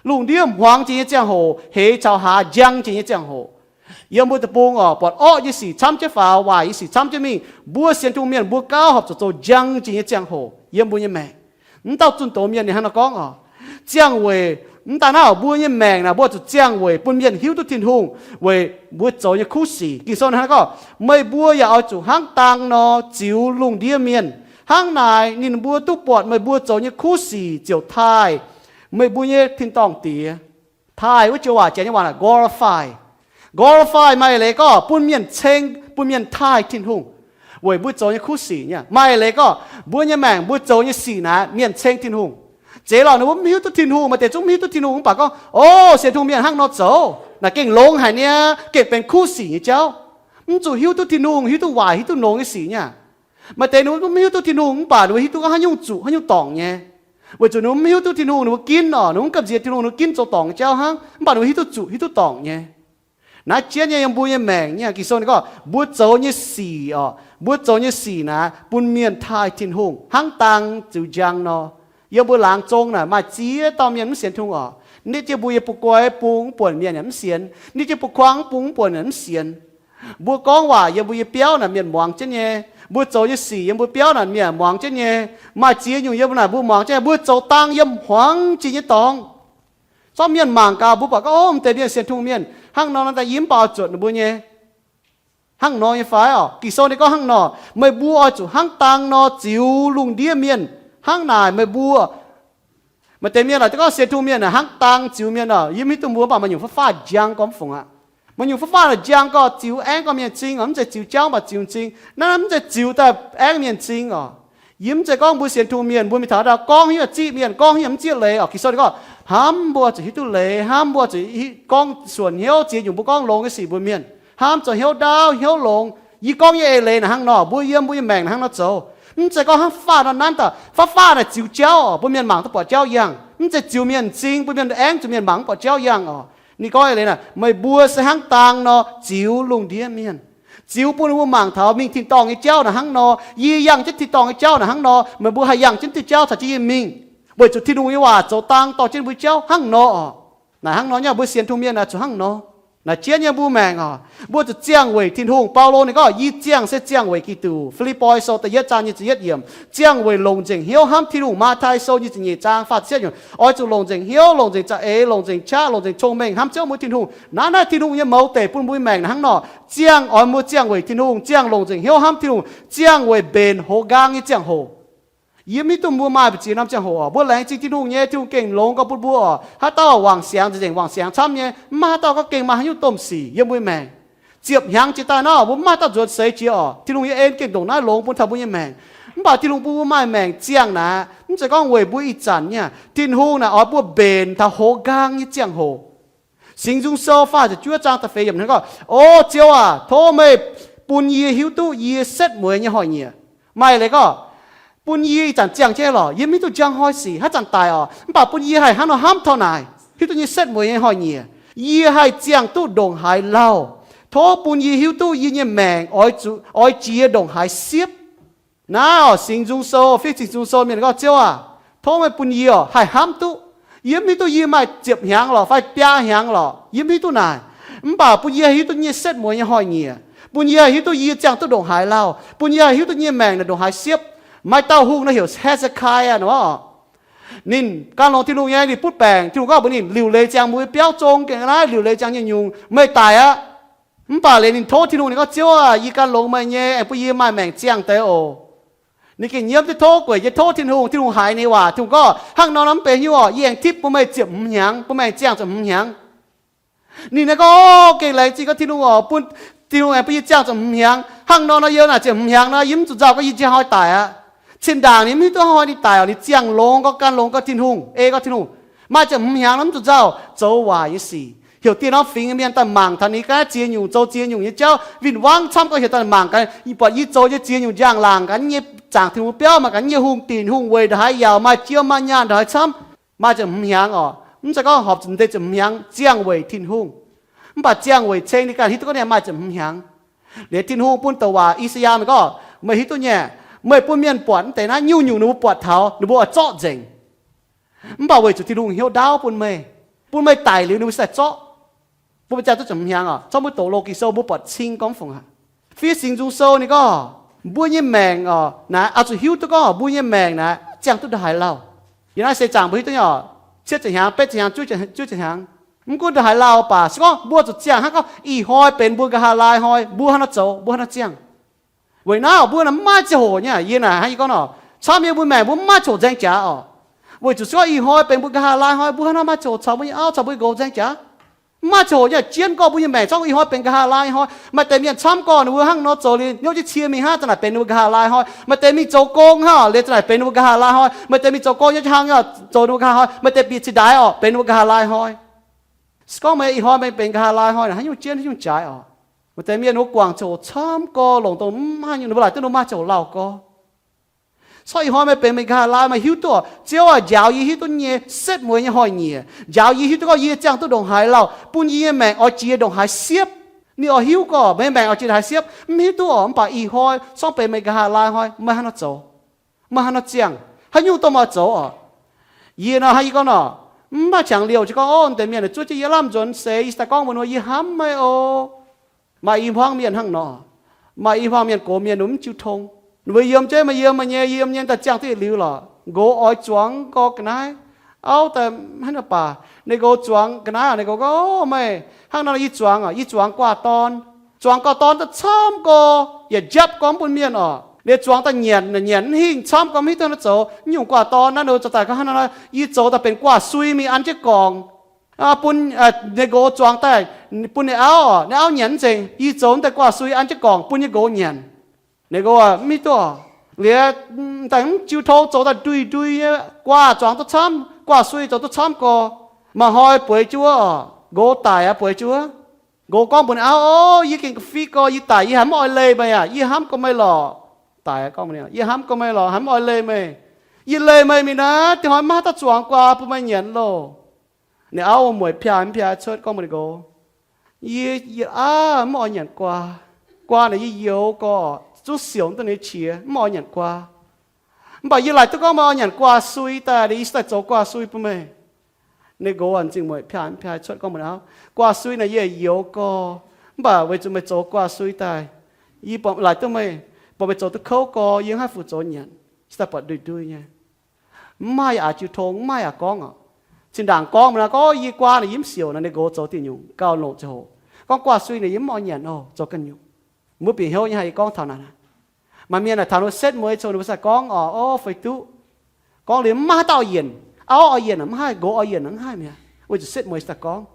Lungh ndiev hmuangx jiex nyei ziangh hoc, heix caux hlaax njang jiex nyei ziangh hoc, yiem mbuo deic-bung oc, buatc orqv nyei sic camv jienv faaux, waaic nyei sic camv jienv mingh, mbuo sienx Tin-Hungh mienh mbuo gauh horpc zuqc zoux njang jiex nyei ziangh hoc yiem mbuo nyei maengc. Mv dauh zunh doz mienh ninh hnangv nor gorngv oc. Ziangh weic, mv daan naaiv oc, mbuo nyei maengc naaic mbuo zuqc ziangh weic bun mienh hiuv duqv Tin-Hungh weic mbuo zoux nyei kuv sic. Ging-Sou hnangv naaiv gorngv, meih mbuo yaac oix zuqc hnangv dang nor ziux lungh ndiev mienh. Hnangv naaic ninh mbuo duqv buatc meih mbuo zoux nyei kuv sic ziouc taaih meih mbuo nyei tin-dorngh Diex. Taaih wuov joux waac, janx nyei waac naaic glorify. Glorify maaih leiz gorngv bun mienh ceng, bun mienh taaih Tin-Hungh, weic mbuo zoux nyei kuv sic nyei. Maaih leiz gorngv mbuo nyei maengc mbuo zoux nyei sic naaic mienh ceng Tin-Hungh. Zeiz lorqc ninh mbuo mv hiuv duqv Tin-Hungh, maaih deix zungv mv hiuv duqv Tin-Hungh mv baac gorngv, o, sienx Tin-Hungh mienh hnangv nor zoux naaic gengh longx haic niaa, gengh benx kuv sic nyei jauv. Mv zuqc hiuv duqv Tin-Hungh, hiuv duqv waaic, hiuv duqv longx nyei sic nyei. Maaih deix ninh mbuo mv hiuv duqv Tin-Hungh mv baac ninh mbuo hiuv duqv gorngv haaix nyungc zuqc haaix nyungc dorngc nyei, weic zuqc ninh mbuo mv hiuv duqv Tin-Hungh, ninh mbuo ginv oc, ninh mbuo mv gamh nziex Tin-Hungh, ninh mbuo ginv zoux dorngc nyei jauv hnangv, mv baac ninh mbuo hiuv duqv zuqc hiuv duqv dorngc nyei. Naaiv jienv nyei yiem mbuo nyei maengc nyei. Ging-Sou ninh gorngv mbuo zoux nyei sic oc, mbuo zoux nyei sic naaic bun mienh taaih Tin-Hungh hnangv dang ziux njang nor. Yiem mbuo laangz zong naaic maaih ziex dauh mienh mv sienx Tin-Hungh oc. Nitv jienv mbuo yiem buo guai bung mv buonc mienh yaac mv sienx, nitv jienv buo kuang bung mv buonc yaac mv sienx. Mbuo gorngv waac yiem mbuo nyei biauv naaic mienh muangx jienv nyei. Mbuo zoux nyei sic yiem mbuo biauv naaic mienh muangx jienv nyei. Maaih ziex nyungc yiem naaic mbuo muangx jienv, mbuo zoux dang yiem hmuangx jiex nyei dorngx. Zorqv mienh mangc gaax mbuo buatc gorngv, o, m'deix mienh sienx Tin-Hungh mienh hnangv nor, daaih yie mv baac oix zuotc ninh mbuo nyei. Hnangv nor nyei fai oc? Ging-Sou ninh gorngv hnangv nor, meih mbuo oix zuqc hnangv dang nor ziux lungh ndiev mienh. Hnangv naaic meih mbuo, maaih deix mienh oc, gorngv sienx Tin-Hungh mienh hnangv dang ziux mienh oc. Yie mv hiuv duqv mbuo, mv baac maaih nyungc fav-faj njang gormx fungc aqv. Maaih nyungc fav-faj njang gorx, ziux aengv gorx mienh m'zing oc, mv zeiz ziux jauv mv baac ziux m'zing. Naaiv mv zeiz ziux daaih aengv mienh m'zing oc. Yie mv zeiz gorngv mbuo sienx Tin-Hungh mienh mbuo mingh taux ndau gorngv haaix nyungc zieqv mienh, gorngv haaix nyungc mv zieqv leiz oc. Ging-Sou ninh gorngv, hnamv mbuo zuqc hiuv duqv leiz, hnamv mbuo zuqc gorngv suonc hnyouv ziex nyungc mbuo gorngv longx nyei sic mbuox mienh. Hnamv zoux hnyouv ndaauv hnyouv longx. Yie gorngv nyei eix leiz naaic hnangv nor, mbuo yiem mbuo nyei maengc naaic hnangv nor zoux. Mv zeiz gorngv hnangv fav-faj nor nanv daaih, fav-faj naaic ziux jauv oc, bun mienh mangc duqv buatc jauv yangh. Mv zeiz ziux mienh m'zing, bun mienh aengv zuqc mienh mangc mv buatc jauv yangh oc. Ninh gorngv eix leiz naaic, meih mbuo se hnangv dang nor ziux lungh ndiev mienh, ziux bun ninh mbuo mangc taux mingh tin-dorngh nyei jauv naaic hnangv nor. Yie yangh jienv tin-dorngh nyei jauv naaic hnangv nor, meih mbuo haih yangh jienv diuh jauv caux jienv yie mingh, weic zuqc Tin-Hungh nyei waac zoux dang dorh jienv mbuo jauv hnangv nor oc. Naaic hnangv nor nyei, mbuo sienx Tin-Hungh mienh naaic zuqc hnangv nor. Naaic jienv nyei mbuo maengc oc, mbuo zuqc ziangh weic Tin-Hungh. Baulo ninh gorngv, yie ziangh se ziangh weic Giduc. Fi^lipv^poi Sou da'yietv zaang nyic ziepc yietv yiemc, ziangh weic longc nzengc hnyouv hnamv Tin-Hungh. Matv^tai Sou nyic ziepc nyeic zaang faah ziepc cietv yiemc, oix zuqc longc nzengc hnyouv, longc nzengc za'eix, longc nzengc qaqv, longc nzengc cong-mengh hnamv Ziouv mbuo Tin-Hungh. Naaiv naaiv Tin-Hungh nyei mouz deic bun mbuo maengc naaic hnangv nor. Ziangh oix mbuo ziangh weic Tin-Hungh, ziangh longc nzengc hnyouv hnamv Tin-Hungh, ziangh weic mbenc hoz nqaang nyei ziangh hoc. Yie mv hiuv duqv mbuo maaih mbu'ziex norm ziangh hoc oc. Mbuo laengz zingh Tin-Hungh nyei, Tin-Hungh gengh longx gauh bun mbuo oc. Haaix dauh wangc siangx nzengc, wangc siangx camv nyei, mv maaih haaix dauh gorngv gengh maaih haaix nyungc domh sic yiem mbuo maengc. Ziepc hnyangx jiex daaih nor, mbuo mv maaih haaix dauh nzuonx seix jiex oc. Tin-Hungh nyei en gengh ndongc naaiv longx bun taux mbuo nyei maengc. Mv baac Tin-Hungh bun mbuo maaih maengc ziangh naaic, mv zeiz gorngv weic mbuo ih zanc nyei. Tin-Hungh naaic oix mbuo mbenc taux hoz nqaang nyei ziangh hoc. Singx Nzung Sou faah ziepc juov zaang da'feix yiemc hnangv gorngv, O Ziouv aac, tov meih bun yie hiuv duqv yie setv mueiz nyei hnoi-nyieqc. Maaih leiz gorngv, bun yie ih zanc ziangh jienv lorqc, yie mv hiuv duqv njang hnoi sic, haaix zanc daic oc, mv baac bun yie haih hnangv nor hnamv taux naaic, hiuv duqv yie setv mueiz nyei hnoi-nyieqc, yie haih ziangh duqv ndongc haaix lauh. Tov bun yie hiuv duqv yie nyei maengc oix zuqc, oix jiex ndongc haaix siepv. Naaiv oc, Singx Nzung Sou, fiev Singx Nzung Sou mienh gorngv, Ziouv aah! Tov meih bun yie oc haih hnamv duqv. Yie mv hiuv duqv yie maaih ziepc hnyangx lorqc fai biaa hnyangx lorqc, yie mv hiuv duqv naaic. Mv baac bun yie haih hiuv duqv nyei setv mueiz nyei hnoi-nyieqc, bun yie haih hiuv duqv yie ziangh duqv ndongc haaix lauh, bun yie haih hiuv duqv nyei maengc naaic ndongc haaix siepv. Maaih dauh hungh nor heuc He^se^kai^yaa nor. Ninh gan longx Tin-Hungh nyei, ninh butv baengc. Tin-Hungh gorngv mbuox ninh, liuc leiz ziangx mbuo nyei biauv zong gengh naaiv, liuc leiz ziangx nyei nyungc, meih daic aqv. Mv baac liuz ninh tov Tin-Hungh, ninh gorngv, Ziouv aah! Yie gan longx meih nyei, aengx bun yie maaih maengc ziangh deix oc. Ninh gengh nyiemv jienv tov, gueic jienv tov Tin-Hungh. Tin-Hungh haiz ninh nyei waac. Tin-Hungh gorngv, Hnangv nor nor mv benx haaix nyungc orqc? Yie aengx tipv bun meih ziepc hmz hnyangx, bun meih aengx ziangh ziepc hmz hnyangx. Ninh naaiv gorngv, Gengh laengz zingh gorngv Tin-Hungh oc, bun Tin-Hungh aengx bun yie ziangh ziepc hmz hnyangx. Hnangv nor nor yie naaic ziepc hmz hnyangx nor, yie mv zuqc nzauh gorngv yie njang hnoi daic aqv. Cin-ndaangc ninh mv hiuv duqv hnoi ninh daic oc. Ninh ziangh longx gorngv, gan longx gorngv Tin-Hungh, ei gorngv Tin-Hungh, Maaih ziepc hmz hnyangx nor mv zuqc nzauh, zoux waaic nyei sic. Heuc dieh norm fingx nyei mienh daaih mangc taux ninh ganh ziex nyungc, zoux ziex nyungc nyei jauv win-wangv camv gorngv heuc daaih mangc gaax, buatc yie zoux nyei ziex nyungc njang-laangc gaax, nyei zaangc Tin-Hungh biauv, maaih gaax nyei hungh dinc hungh weic ndongc haaix yaauc, maaih jiem maaih nyaanh ndongc haaix camv. Maaih ziepc hmz hnyangx oc. Mv zeiz gorngv horpc zuqc deix ziepc hmz hnyangx ziangh weic Tin-Hungh. Mv baac ziangh weic ceng ninh ganh hiuv duqv gorngv ninh maaih ziepc hmz hnyangx. Liuz Tin-Hungh bun douc waac I^saa^yaa mingh gorngv, Meih hiuv duqv nyei, meih bun mienh buatc mv deix naaiv nyungc-nyungc ninh mbuo buatc taux ninh mbuo oix zorqv nzengc. Mv baac weic zuqc Tin-Hungh hnyouv ndaauv bun meih, bun meih daic liuz ninh mbuo sai zorqv. Bun meih ziangh duqv ziepc hmz hnyangx oc. Corc mbuo doqc Loz-Ging Sou mbuo buatc cing gorngv fungc aqv. Fiev Singx Nzung Sou ninh gorngv, mbuo nyei maengc oc, naaiv oix zuqc hiuv duqv gorngv mbuo nyei maengc naaiv ziangh duqv ndongc haaix lauh. Yiem naaiv seix zaangc mbuo hiuv duqv nyei oc, cietv ziepc hnyangx, betv ziepc hnyangx, juov ziepc hnyangx. Mv gunv ndongc haaix lauh baac se gorngv mbuo zuqc ziangh hnangv gorngv ih hnoi benx mbuo nqa'haav laai hnoi, mbuo hnangv nor zoux, mbuo hnangv nor ziangh. Weic naaiv oc, mbuo naaiv mv maaih ziangh hoc nyei. Yie naaic hnangv yie gorngv nor, camv yie mbuo maengc mbuo mv maaih ziangh hoc nzaeng jaax oc. Weic zuqc se gorngv ih hnoi benx mbuo nqa'haav laai hnoi, mbuo hnangv nor maaih ziangh hoc caux mbuo nyei auv caux mbuo nyei nqox nzaeng jaax. Mv maaih ziangh hoc nyei, jienv gorngv mbuo nyei maengc gorngv ih hnoi benx nqa'haav laai hnoi. Maaih deix mienh camv gorngv ninh mbuo hnangv nor zoux liuz hnyouv jienv cie mingh hnangv, za'naaic benx ninh mbuo nqa'haav laai hnoi. Maaih deix mingh zoux gong hnangv liuz za'naaic benx ninh mbuo nqa'haav laai hnoi. Maaih deix mingh zoux gong nyei hnangv zoux ninh mbuo nqa'haav hnoi. Maaih deix bieqc cingx ndaix oc, benx ninh mbuo nqa'haav laai hnoi. Se gorngv meih ih hnoi meih benx nqa'haav laai hnoi, haaix nyungc jienv haaix nyungc jaaix oc. Maaih deix mienh ninh mbuo guangc ziangh hoc camv gorx, longc dongh mv maaih nyungc, ninh mbuo laaic duqv ninh mbuo maaih ziangh hoc lauh gorx. Corc ih hnoi meih benx meih nqa'haav laai, meih hiuv duqv oc, Ziouv aac, njaaux yie hiuv duqv nyei setv mueiz nyei hnoi-nyieqc, njaaux yie hiuv duqv gorngv yie ziangh duqv ndongc haaix lauh, bun yie nyei maengc oix jiex ndongc haaix siepv. Ninh oix hiuv gorngv meih maengc oix jiex ndongc haaix siepv, mv hiuv duqv oc. Mv baac ih hnoi corc benx meih nqa'haav laai hnoi, meih hnangv nor zoux, meih hnangv nor ziangh, haaix nyungc dongh meih oix zoux oc. Yie nor hnangv yie gorngv nor, mv maaih qangx liouh jiex gorngv, Ov, deix mienh zuov jienv yie lamh nzuonx seix, yie daaih gorngv mbuox ninh, yie hnamv meih oc. Maaih i hmuangv mienh hnangv nor. Maaih i hmuangv mienh, gox mienh ninh mv jiu tong. Ninh mbuo yiem jienv, meih yiem meih nyei, yiem nyei, daaih ziangh duqv yietc liuz lorqc. Nqox oix zuangx gorx ga'naaiv. Auv daaih hnangv naaiv baac ninh nqox zuangx ga'naaiv oc. Ninh nqox gorngv, Ov, meih hnangv nor yie zuangx oc. Yie zuangx guaax dorn. Zuangx guaax dorn daaih camv gorx, yietc njapv gorx mv bun mienh oc. Ninh zuangx daaih nyanc, nyanc mv hingh, camv gorx mv hiuv duqv nor zoux. Nyungc guaax dorn naaiv ninh zoux daaih gorngv hnangv nor, yie zoux daaih benx guaax sui mingh an jienv gorngc, bun ninh nqox zuangx daaih, bun ninh auv oc. Ninh auv nyanc mv nzengc. Yie zoux daaih guaax sui an jienv gorngc bun yie nqox nyanc. Ninh nqox mv hiuv duqv oc. Liuz daaih mv jiu tong, zoux daaih ndui-ndui nyei, guaax zuangx duqv camv, guaax sui zoux duqv camv gorx. Maaih hnoi bueix jienv wuov oc, nqox daic aqv, bueix jienv wuov. Nqox gorngv mbuox ninh auv, Ov, yie gengh ga'fiev gorx yie daic, yie haiz mv oix leih meih aqv. Yie hnamv gorx meih lorqc. Daic aqv, gorngv mbuox ninh, Yie hnamv gorx meih lorqc, haiz mv oix leih meih. Yie leih meih mingh naaiv, dinh hnoi maiv haih duqv zuangx guaax bun meih nyanc loh. Ninh auv mueic piaaix mv piaaix cuotv gorngv mbuox ninh nqox, Yie, yie aav mv oix nyanc guaax. Guaax naaic yie youx gorx, zungv siouc duqv ninh nyei qiex, mv oix nyanc guaax. Mv baac yie laaic duqv gorngv meih oix nyanc guaax sui daaih, yie se daaih zoux guaax sui bun meih. Ninh nqox m'zing mueic piaaix mv piaaix cuotv gorngv mbuox ninh auv, Guaax sui naaic yie youx gorx, mv baac weic zuqc meih zoux guaax sui daaih, yie laaic duqv meih, buatc meih zoux duqv kouv gorx, yie mv haih fu zoux nyanc, se daaih buatc ndui-ndui nyei. Mv maaih yaac jiu tong, mv maaih yaac gorngv oc. Zinh ndaangc gorngv mv naaic gorngv, Yie guaax naaic yie mv siouc nor, ninh nqox zoux diuc nyungc gauh longc ziangh hoc. Gorngv guaax sui naaic yie mv oix nyanc oc, zoux ganh nyungc. Mbuo bieqc hnyouv nyei haih gorngv taux naaic. Maaih mienh naaic taux ninh setv mueiz cong ninh mbuo se gorngv oc, Ov, feix duqv. Gorngv liuz mv maaih haaix dauh oix yienc. Auv oix yienc mv haih, nqox oix yienc mv haih mi'aqv, weic zuqc setv mueiz se daaih gorngv.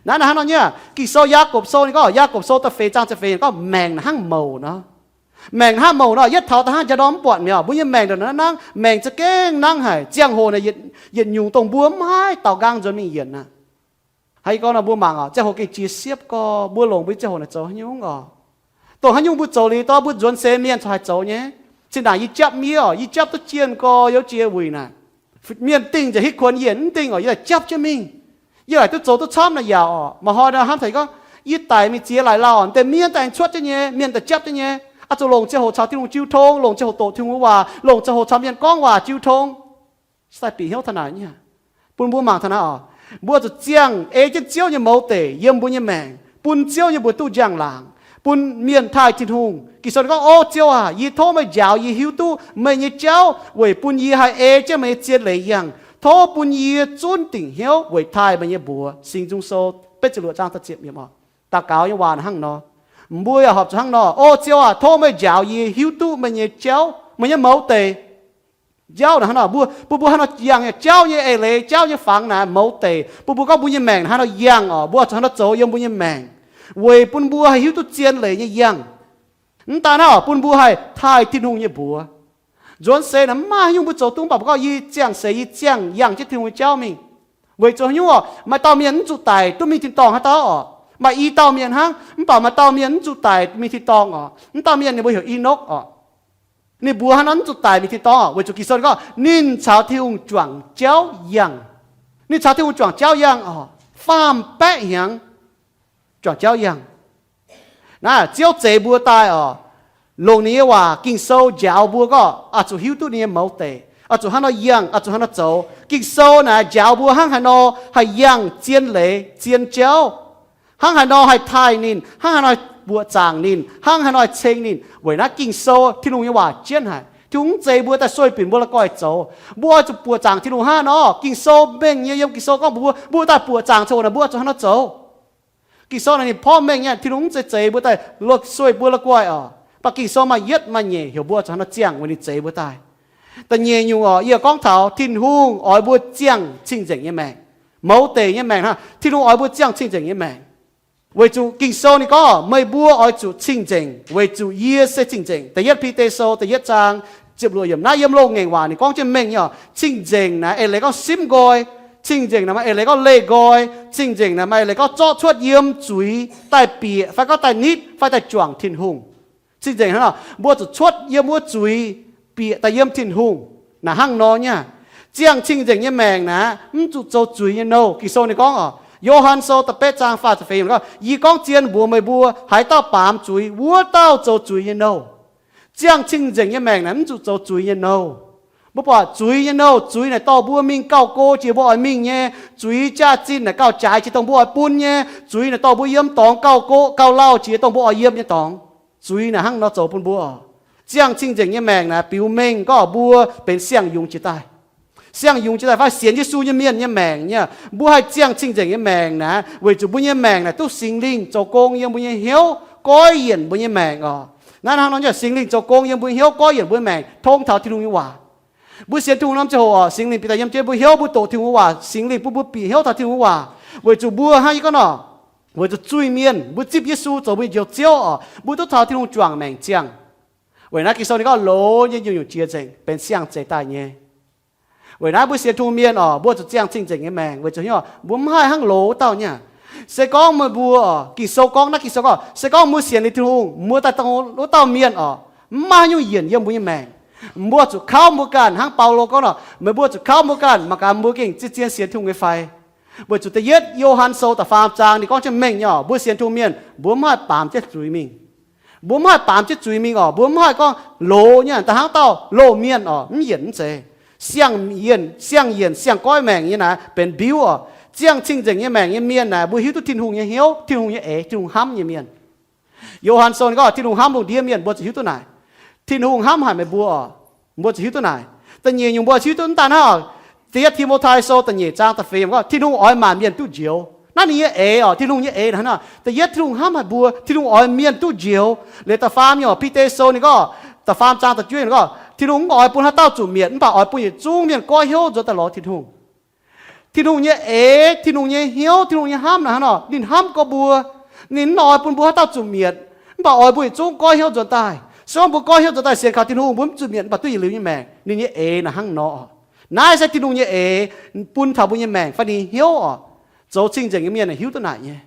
Naaiv naaic hnangv nor nyei, Ging-Sou Yaagorpc Sou ninh gorngv, Yaagorpc Sou da'feix zaang ziepc feix gorngv, maengc naaic hnangv mouc nor. Maengc hnangv mouc nor, yietv taux da'hnangv njang ndorm mv buatc mi'aqv. Mbuo nyei maengc ndongc naaiv hnangv, maengc za'gengh nangv haic, ziangh hoc naaic yietc nyungc dongh mbuo mv haih daaux nqaang nzuonx mingh yienc aqv. Hnangv yie gorngv nor, mbuo mangc oc, ziangh hoc gengh jiex siepv gorx, mbuo longc mbuo nyei ziangh hoc naaic zoux haaix nyungc oc. Dongh haaix nyungc mbuo zoux liuz dorh mbuo nzuonx seix mienh corc haih zoux nyei. Zinh ndaangc yie japv miev oc, yie japv duqv jienh gorx, yiem jiex wuic naaic, mienh dingh nzengc hitv kuonx yienc mv dingh oc, yie laaic japv jienv mingh. Yie laaic duqv zoux duqv camv naaic yaac oc. Maaih hnoi nor hnamv taux gorngv, Yie daic mingh ziex laaix lauh, deix mienh daaih aengx cuotv jienv nyei, mienh daaih japv jienv nyei. Oix zuqc longc ziangh hoc caux Tin-Hungh jiu tong, longc ziangh hoc doqc Tin-Hungh waac, longc ziangh hoc caux mienh gorngv waac jiu tong. Sai bieqc hnyouv taux naaic nyei. Bun mbuo mangc taux naaic oc. Mbuo zuqc ziangh ei jienv Ziouv nyei mouz deic yiem mbuo nyei maengc, bun Ziouv nyei mbuox duqv njang-laangc, bun mienh taaih Tin-Hungh. Ging-Sou ninh gorngv, O Ziouv aac, yie tov meih njaaux yie hiuv duqv meih nyei jauv weic bun yie haih ei jienv meih nyei zien leiz yangh. Tov bun yie zunv dingc hnyouv weic taaih meih nyei mbuox. Singx Nzung Sou betv ziepc luoqc zaang da'ziepc yiemc oc. Daux gaux nyei waac hnangv nor. Mbuo yaac horpc zuqc hnangv nor. O Ziouv aac, tov meih njaaux yie hiuv duqv meih nyei jauv, meih nyei mouz deic. Jauv naaic hnangv nor, mbuo, mbuo, mbuo hnangv nor yangh, jauv nyei eix leiz, jauv nyei fangx naaic mouz deic. Bun mbuo gorngv mbuo nyei maengc hnangv nor yangh oc, mbuo oix zuqc hnangv nor zoux yiem mbuo nyei maengc, weic bun mbuo haih hiuv duqv zien leiz nyei yangh. Mv daan hnangv oc, bun mbuo haih taaih Tin-Hungh nyei mbuox. Nzuonx seix naaic mv maaih haaix nyungc mbuo zoux duqv, mv baac mbuo gorngv yie ziangh seix yie ziangh yangh jienv Tin-Hungh nyei jauv mingh. Weic zuqc haaix nyungc oc, maaih dauh mienh mv zuqc daic duqv mingh tin-dorngh haaix dauh oc. Maaih i dauh mienh hnangv, mv baac maaih dauh mienh mv zuqc daic mingh tin-dorngh oc. Mv dauh mienh ninh mbuo heuc Enokv oc. Ninh mbuox hnangv nor mv zuqc daic mingh tin-dorngh oc, weic zuqc Ging-Sou ninh gorngv ninh caux Tin-Hungh juangc jauv yangh. Ninh caux Tin-Hungh juangc jauv yangh oc, faam-baeqv hnyangx juangc jauv yangh. Naaiv Ziouv zeix mbuo daaih oc, longc ninh nyei waac Ging-Sou njaaux mbuo gorngv oix zuqc hiuv duqv ninh nyei mouz deic, oix zuqc hnangv nor yangh, oix zuqc hnangv nor zoux. Ging-Sou naaic njaaux mbuo hnangv haaix nor haih yangh zien leiz zien jauv, hnangv haaix nor haih taaih ninh, hnangv haaix nor haih buoqc zaangc ninh, hnangv haaix nor haih ceng ninh. Weic naaiv Ging-Sou, Tin-Hungh nyei waac jienv haic. Tin-Hungh mv zeix mbuo daaih sueih binc mbuo la'guaih zoux. Mbuo oix zuqc buoqc zaangc Tin-Hungh hnangv nor, Ging-Sou mengh nyei, yiem Ging-Sou gorngv mbuo, mbuo daaih buoqc zaangc coc naaic mbuo oix zuqc hnangv nor zoux. Ging-Sou naaic ninh porv mengh nyei, Tin-Hungh mv zeiz zeix mbuo daaih sueih mbuo la'guaih oc. Mv baac Ging-Sou maaih yietv maaih nyeic heuc mbuo zuqc hnangv nor ziangh weic ninh zeix mbuo daaih. Da'nyeic nyungc oc, yie gorngv taux Tin-Hungh oix mbuo ziangh cing-nzengc nyei maengc. Mouz deic nyei maengc hnangv, Tin-Hungh oix mbuo ziangh cing-nzengc nyei maengc. Weic zuqc Ging-Sou ninh gorngv, meih mbuo oix zuqc cing-nzengc, weic zuqc yie se cing-nzengc. Da'yietv Bide Sou da'yietv zaang ziepc luoqc yiemc. Naaiv yiem loz-ngaengc waac ninh gorngv jienv mengh nyei oc. Cing-nzengc naaic eix leiz gorngv simv nqoi. Cing-nzengc naaic maaih eix leiz gorngv leih nqoi. Cing-nzengc naaic maaih eix leiz gorngv zorqv cuotv yiem zuiz daaih bieqc fai gorngv daaih nitv fai daaih juangc Tin-Hungh. Cing-nzengc hnangv nor, mbuo zuqc cuotv yiem wuov zuiz bieqc daaih yiem Tin-Hungh. Naaic hnangv nor nyei. Ziangh cing-nzengc nyei maengc naaic mv zuqc zoux zuiz nyei nouh. Ging-Sou ninh gorngv oc, Yo^han Sou da'betv zaang faah ziepc feix yiemc gorngv, yie gorngv zien mbuox meih mbuo, haaix dauh baamz zuiz, wuov dauh zoux zuiz nyei nouh. Ziangh cing-nzengc nyei maengc naaic mv zuqc zoux zuiz nyei nouh. Mbuo buatc zuiz nyei nouh, zuiz naaic dorh mbuo mingh gauh go jiex mbuo oix mingh nyei. Zuiz jaax-zinh naaic gauh jaaix jiex dongh mbuo oix bun nyei. Zuiz naaic dorh mbuo yiem dorngx gauh go gauh lauh jiex dongh mbuo oix yiem nyei dorngx. Zuiz naaic hnangv nor zoux bun mbuo oc. Ziangh cing-nzengc nyei maengc naaic biux mengh gorngv mbuo benx siang-yungz jiex daaih. Siang-yungz jiex daaih fai sienx Yesu nyei mienh nyei maengc nyei. Mbuo haih ziangh cing-nzengc nyei maengc naaic weic zuqc mbuo nyei maengc naaic duqv Singx Lingh zoux gong yiem mbuo nyei hnyouv, goiv yienc mbuo nyei maengc oc. Naaiv hnangv nor nyei, Singx Lingh zoux gong yiem mbuo hnyouv, goiv yienc mbuo maengc, tong taux Tin-Hungh nyei waac. Mbuo sienx Tin-Hungh norm ziangh hoc oc, Singx Lingh bieqc daaih yiem jienv mbuo hnyouv, mbuo doqc Tin-Hungh waac, Singx Lingh bun mbuo bieqc hnyouv taux Tin-Hungh waac. Weic zuqc mbuo hnangv yie gorngv nor, weic zuqc zuiz-mienh, mbuo zipv Yesu zoux mbuo nyei Njoux Ziouv oc, mbuo duqv caux Tin-Hungh juangc maengc ziangh. Weic naaiv Ging-Sou ninh gorngv loz nyei nyungc-nyungc jiex nzengc, benx siang-zeix daaih nyei. Weic naaiv mbuo sienx Tin-Hungh mienh oc, mbuo zuqc ziangh cing-nzengc nyei maengc weic zuqc hnyouv, mbuo mv haih hnangv loz wuov dauh nyei. Se gorngv meih mbuo oc, Ging-Sou gorngv, naaiv Ging-Sou gorngv, se gorngv mbuo sienx liuz Tin-Hungh, mbuo daaih dongh wuov dauh mienh oc, mv maaih haaix nyungc yienc yiem mbuo nyei maengc. Mbuo zuqc kauv mbuo ganh, hnangv Baulo gorngv nor, meih mbuo zuqc kauv mbuo ganh, mangc gaax mbuo gengh zien-zien sienx Tin-Hungh nyei fai. Weic zuqc da'yietv Yo^han Sou da'faam zaang ninh gorngv jienv mengh nyei oc, mbuo sienx Tin-Hungh mienh mbuo mv haih baamz jienv zuiz mingh. Mbuo mv haih baamz jienv zuiz mingh oc, mbuo mv haih gorngv loz nyei, da'hnangv dauh loz-mienh oc, mv yienc mv zeiz. Siang-yienc, siang-yienc, siang-goiv maengc nyei naaic benx mbiuv oc. Ziangh cing-nzengc nyei maengc nyei mienh naaic mbuo hiuv duqv Tin-Hungh nyei hnyouv, Tin-Hungh nyei eix, Tin-Hungh hnamv nyei mienh. Yo^han Sou ninh gorngv Tin-Hungh hnamv lungh ndiev mienh, mbuo zuqc hiuv duqv naaic. Tin-Hungh hnamv haic meih mbuo oc, mbuo zuqc hiuv duqv naaic. Da'nyeic nyungc mbuo hiuv duqv mv daan hnangv oc. Da'yietv Ti^mo^tai Sou da'nyeic zaang da'feix yiemc gorngv Tin-Hungh oix maanc mienh duqv njoux. Naaiv ninh nyei eix oc, Tin-Hungh nyei eix hnangv nor. Da'yietv Tin-Hungh hnamv haic mbuo, Tin-Hungh oix mienh duqv njoux. Liuz da'faam nyungc Bide Sou ninh gorngv, da'faam zaang da'juov yiemc gorngv Tin-Hungh mv oix bun haaix dauh zuqc mietc, mv baac oix bun yietc zungv mienh goiv hnyouv nzuonx daaih lorz Tin-Hungh. Tin-Hungh nyei eix, Tin-Hungh nyei hnyouv, Tin-Hungh nyei hnamv naaic hnangv nor, ninh hnamv gorx mbuo. Ninh mv oix bun mbuo haaix dauh zuqc mietc, mv baac oix mbuo yietc zungv goiv hnyouv nzuonx daaih. Se gorngv mbuo goiv hnyouv nzuonx daaih sienx kaux Tin-Hungh, mbuo mv zuqc mietc, mv baac duqv yietc liuz nyei maengc. Ninh nyei eix naaic hnangv nor. Naaiv se Tin-Hungh nyei eix bun taux mbuo nyei maengc fai ninh nyei hnyouv oc. Zoux cing-nzengc nyei mienh naaic hiuv duqv naaic nyei.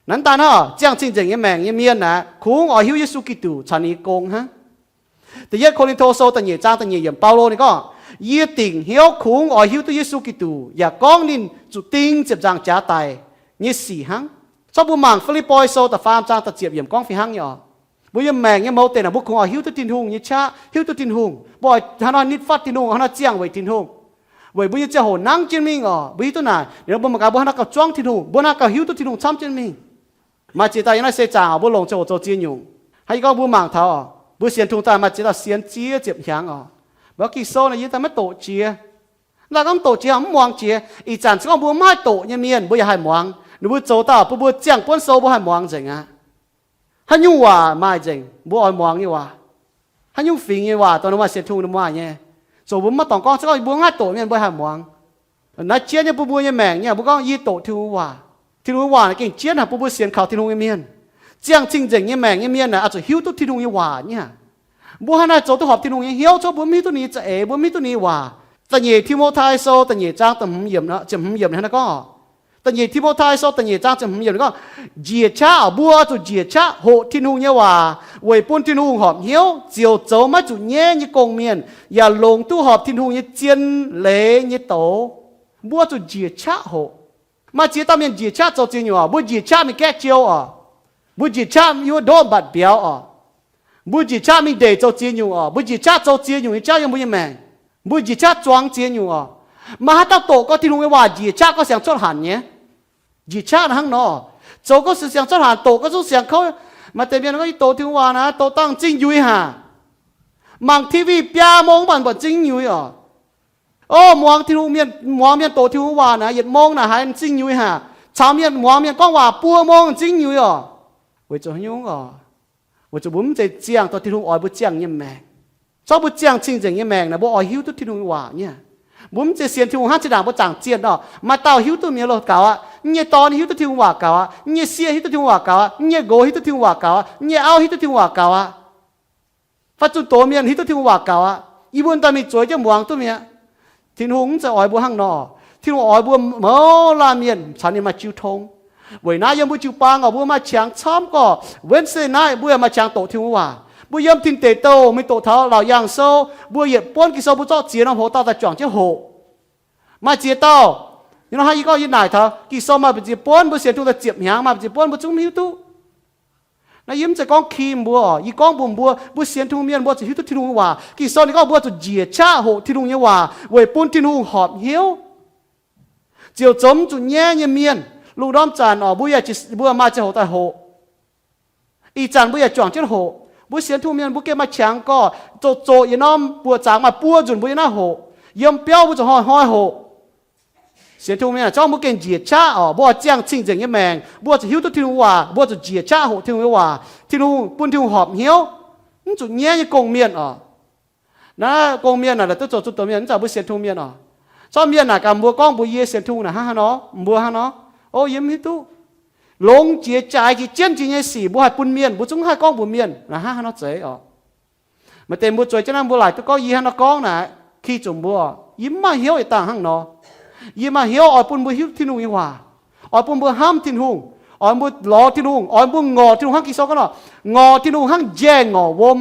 Naaiv daaih hnangv, ziangh cing-nzengc nyei maengc nyei mienh naaic kungx oix hiuv Yesu Giduc caux ninh nyei gong hnangv. Da'yietv Ko^lin^to Sou da'nyeic zaang da'nyeic yiemc, Baulo ninh gorngv, yie dingc hnyouv kungx oix hiuv duqv Yesu Giduc, yaac gorngv ninh zuqc ding ziepc nzaangc jaax daic nyei sic hnangv. Zorqv mbuo mangc Fi^lipv^poi Sou da'faam zaang da'ziepc yiemc gorngv fih hnangv nyei oc. Mbuo yiem maengc nyei mouz deic naaic mbuo kungx oix hiuv duqv Tin-Hungh nyei qaqv, hiuv duqv Tin-Hungh. Mbuo oix haaix nor nitv fatv Tin-Hungh, haaix nor ziangh weic Tin-Hungh. Weic mbuo nyei ziangh hoc nangv jienv mingh oc. Mbuo hiuv duqv naaic, ninh mbuo mangc gaax mbuo haaix nor gauh zuangv Tin-Hungh, mbuo haaix nor gauh hiuv duqv Tin-Hungh camv jienv mingh. Maaih ziex dauh yiem naaiv se zaangc oc, mbuo longc ziangh hoc zoux ziex nyungc. Hnangv yie gorngv mbuo mangc taux oc, mbuo sienx Tin-Hungh daaih maaih ziex dauh sienx ziex ziepc hnyangx oc. Mbuo gorngv Ging-Sou naaic yie daaih maiv doqc jiex. Naaiv gorngv doqc jiex mv muangx jiex. Ih zanc se gorngv mbuo maiv doqc nyei mienh, mbuo yaac haih muangx. Ninh mbuo zoux daaih bun mbuo ziangh buonv sou mbuo haih muangx nzengc aqv. Haaix nyungc waac maaih nzengc mbuo oix muangx nyei waac. Haaix nyungc fingx nyei waac dongh ninh maaih sienx Tin-Hungh ninh maaih nyei. Zoux mbuo maiv dorngc gorngv se gorngv mbuo maiv doqc mienh mbuo haih muangx. Naaiv jienv nyei bun mbuo nyei maengc nyei, mbuo gorngv yie doqc Tin-Hungh waac. Tin-Hungh waac naaic gengh jienv haic bun mbuo sienx kaux Tin-Hungh nyei mienh. Ziangh cing-nzengc nyei maengc nyei mienh naaic oix zuqc hiuv duqv Tin-Hungh nyei waac nyei. Mbuo hnangv naaic zoux duqv horpc Tin-Hungh nyei hnyouv, cuotv mbuo mv hiuv duqv ninh nyei za'eix, mbuo mv hiuv duqv ninh nyei waac. Da'nyeic Ti^mo^tai Sou da'nyeic zaang da'hmz yiemc, ziepc hmz yiemc hnangv naaiv gorngv oc. Da'nyeic Ti^mo^tai Sou da'nyeic zaang ziepc hmz yiemc gorngv, njiec qaqv oc, mbuo zuqc njiec qaqv hoqc Tin-Hungh nyei waac, weic bun Tin-Hungh horpc hnyouv, ziouc zoux maiv zuqc nyaiv nyei gong-mienh, yaac longc duqv horpc Tin-Hungh nyei zien leiz nyei douz. Mbuo zuqc njiec qaqv hoqc. Maaih ziex dauh mienh njiec qaqv zoux ziex nyungc oc. Mbuo njiec qaqv mingh gaeqv jou oc. Mbuo njiec qaqv yiem wuov ndoqv mbatc mbiauz oc. Mbuo njiec qaqv mingh ndeic zoux ziex nyungc oc. Mbuo njiec qaqv zoux ziex nyungc nyei jauv yiem mbuo nyei maengc. Mbuo njiec qaqv zuangx ziex nyungc oc. Maaih haaix dauh doqc gorngv Tin-Hungh nyei waac njiec qaqv gorngv siang cuotv hanc nyei? Njiec qaqv naaic hnangv nor. Zoux gorngv siang cuotv hanc, doqc gorngv zungv siang kouv. Maaih deix mienh gorngv, yie doqc Tin-Hungh waac naaic, doqc dangh m'zing nyuix haic. Mangc T V biaa mong mv baac m'zing nyuix oc. O, muangx Tin-Hungh mienh, muangx mienh doqc Tin-Hungh waac naaic, yietc mong naaic haiz m'zing nyuix haic. Caux mienh, muangx mienh gorngv waac buo mong m'zing nyuix oc. Weic zuqc haaix nyungc oc? Weic zuqc mbuo mv zeiz ziangh dongh Tin-Hungh oix mbuo ziangh nyei maengc. Zorqv mbuo ziangh cing-nzengc nyei maengc naaic, mbuo oix hiuv duqv Tin-Hungh nyei waac nyei. Mbuo mv zeiz sienx Tin-Hungh hnangv zinh ndaangc mbuo zaangc zienh oc. Maaih dauh hiuv duqv mienh loh gaux aqv. Yie nyei dorn hiuv duqv Tin-Hungh waac gaux aqv. Yie nyei sieqv hiuv duqv Tin-Hungh waac gaux aqv. Yie nyei nqox hiuv duqv Tin-Hungh waac gaux aqv. Yie nyei auv hiuv duqv Tin-Hungh waac gaux aqv. Fai zunh doz mienh hiuv duqv Tin-Hungh waac gaux aqv. Yie mbuo daaih mingh zueiz jienv muangx duqv mi'aqv. Tin-Hungh mv zeiz oix mbuo hnangv nor. Tin-Hungh oix mbuo mouz laanh mienh caux ninh maaih jiu tong. Weic naaiv yiem mbuo jiu-baang oc, mbuo maaih qangx camv gorqv. Wednesday night mbuo yaac maaih qangx doqc Tin-Hungh waac. Mbuo yiem tin deic douh mingh doqc taux laauc yaangh sou, mbuo yietc buonv Ging-Sou mbuo zorqv ziex norm hoz dauh daaih juangc jienv hoqc. Maaih ziex dauh, yie nor hnangv yie gorngv yie naaic taux Ging-Sou maaih mbu'ziex buonv, mbuo sienx Tin-Hungh daaih ziepc hnyangx, maaih mbu'ziex buonv mbuo zungv mv hiuv duqv. Naaiv yie mv zeiz gorngv kim mbuo oc. Yie gorngv mbuox mbuo, mbuo sienx Tin-Hungh mienh mbuo zuqc hiuv duqv Tin-Hungh nyei waac. Ging-Sou ninh gorngv mbuo zuqc njiec qaqv hoqc Tin-Hungh nyei waac weic bun Tin-Hungh horpc hnyouv, ziouc zoux mv zuqc nyaiv nyei mienh. Lungh ndorm zanc oc, mbuo yaac, mbuo maaih ziangh hoc daaih hoqc. Ih zanc mbuo yaac juangc jienv hoqc. Mbuo sienx Tin-Hungh mienh mbuo gengh maaih qangx gorqv, zoqc zoqc yietc norm buoqc zaangc maaih buo nzunc mbuo yiem naaiv hoqc. Yiem biauv mbuo zuqc hnoi-hnoi hoqc. Sienx Tin-Hungh mienh zorqv mbuo gengh njiec qaqv oc. Mbuo oix ziangh cing-nzengc nyei maengc, mbuo zuqc hiuv duqv Tin-Hungh waac, mbuo zuqc njiec qaqv hoqc Tin-Hungh nyei waac. Tin-Hungh bun Tin-Hungh horpc hnyouv, mv zuqc nyaiv nyei gong-mienh oc. Naaiv gong-mienh naaic, daaih duqv zoux zunh doz mienh, mv zeiz mbuo sienx Tin-Hungh mienh oc. Zorqv mienh naaic gaax mbuo gorngv mbuox yie sienx Tin-Hungh naaic hnangv haaix nor, mbuo hnangv nor, o, yie mv hiuv duqv. Longx jiex jaaix jiex jienv jiex nyei sic mbuo haih bun mienh, mbuo zungv haih gorngv mbuox mienh naaic hnangv haaix nor zeiz oc. Maaih deix mbuo zueiz jienv naaiv mbuo laaic duqv gorngv yie hnangv nor gorngv naaic, ki zuqc mbuo, yie mv maaih hnyouv yietc dangh hnangv nor. Yie maaih hnyouv oix bun mbuo hiuv Tin-Hungh nyei waac, oix bun mbuo hnamv Tin-Hungh, oix mbuo lorz Tin-Hungh, oix mbuo ngorc Tin-Hungh hnangv Ging-Sou gorngv nor, ngorc Tin-Hungh hnangv njaih ngorc wuom.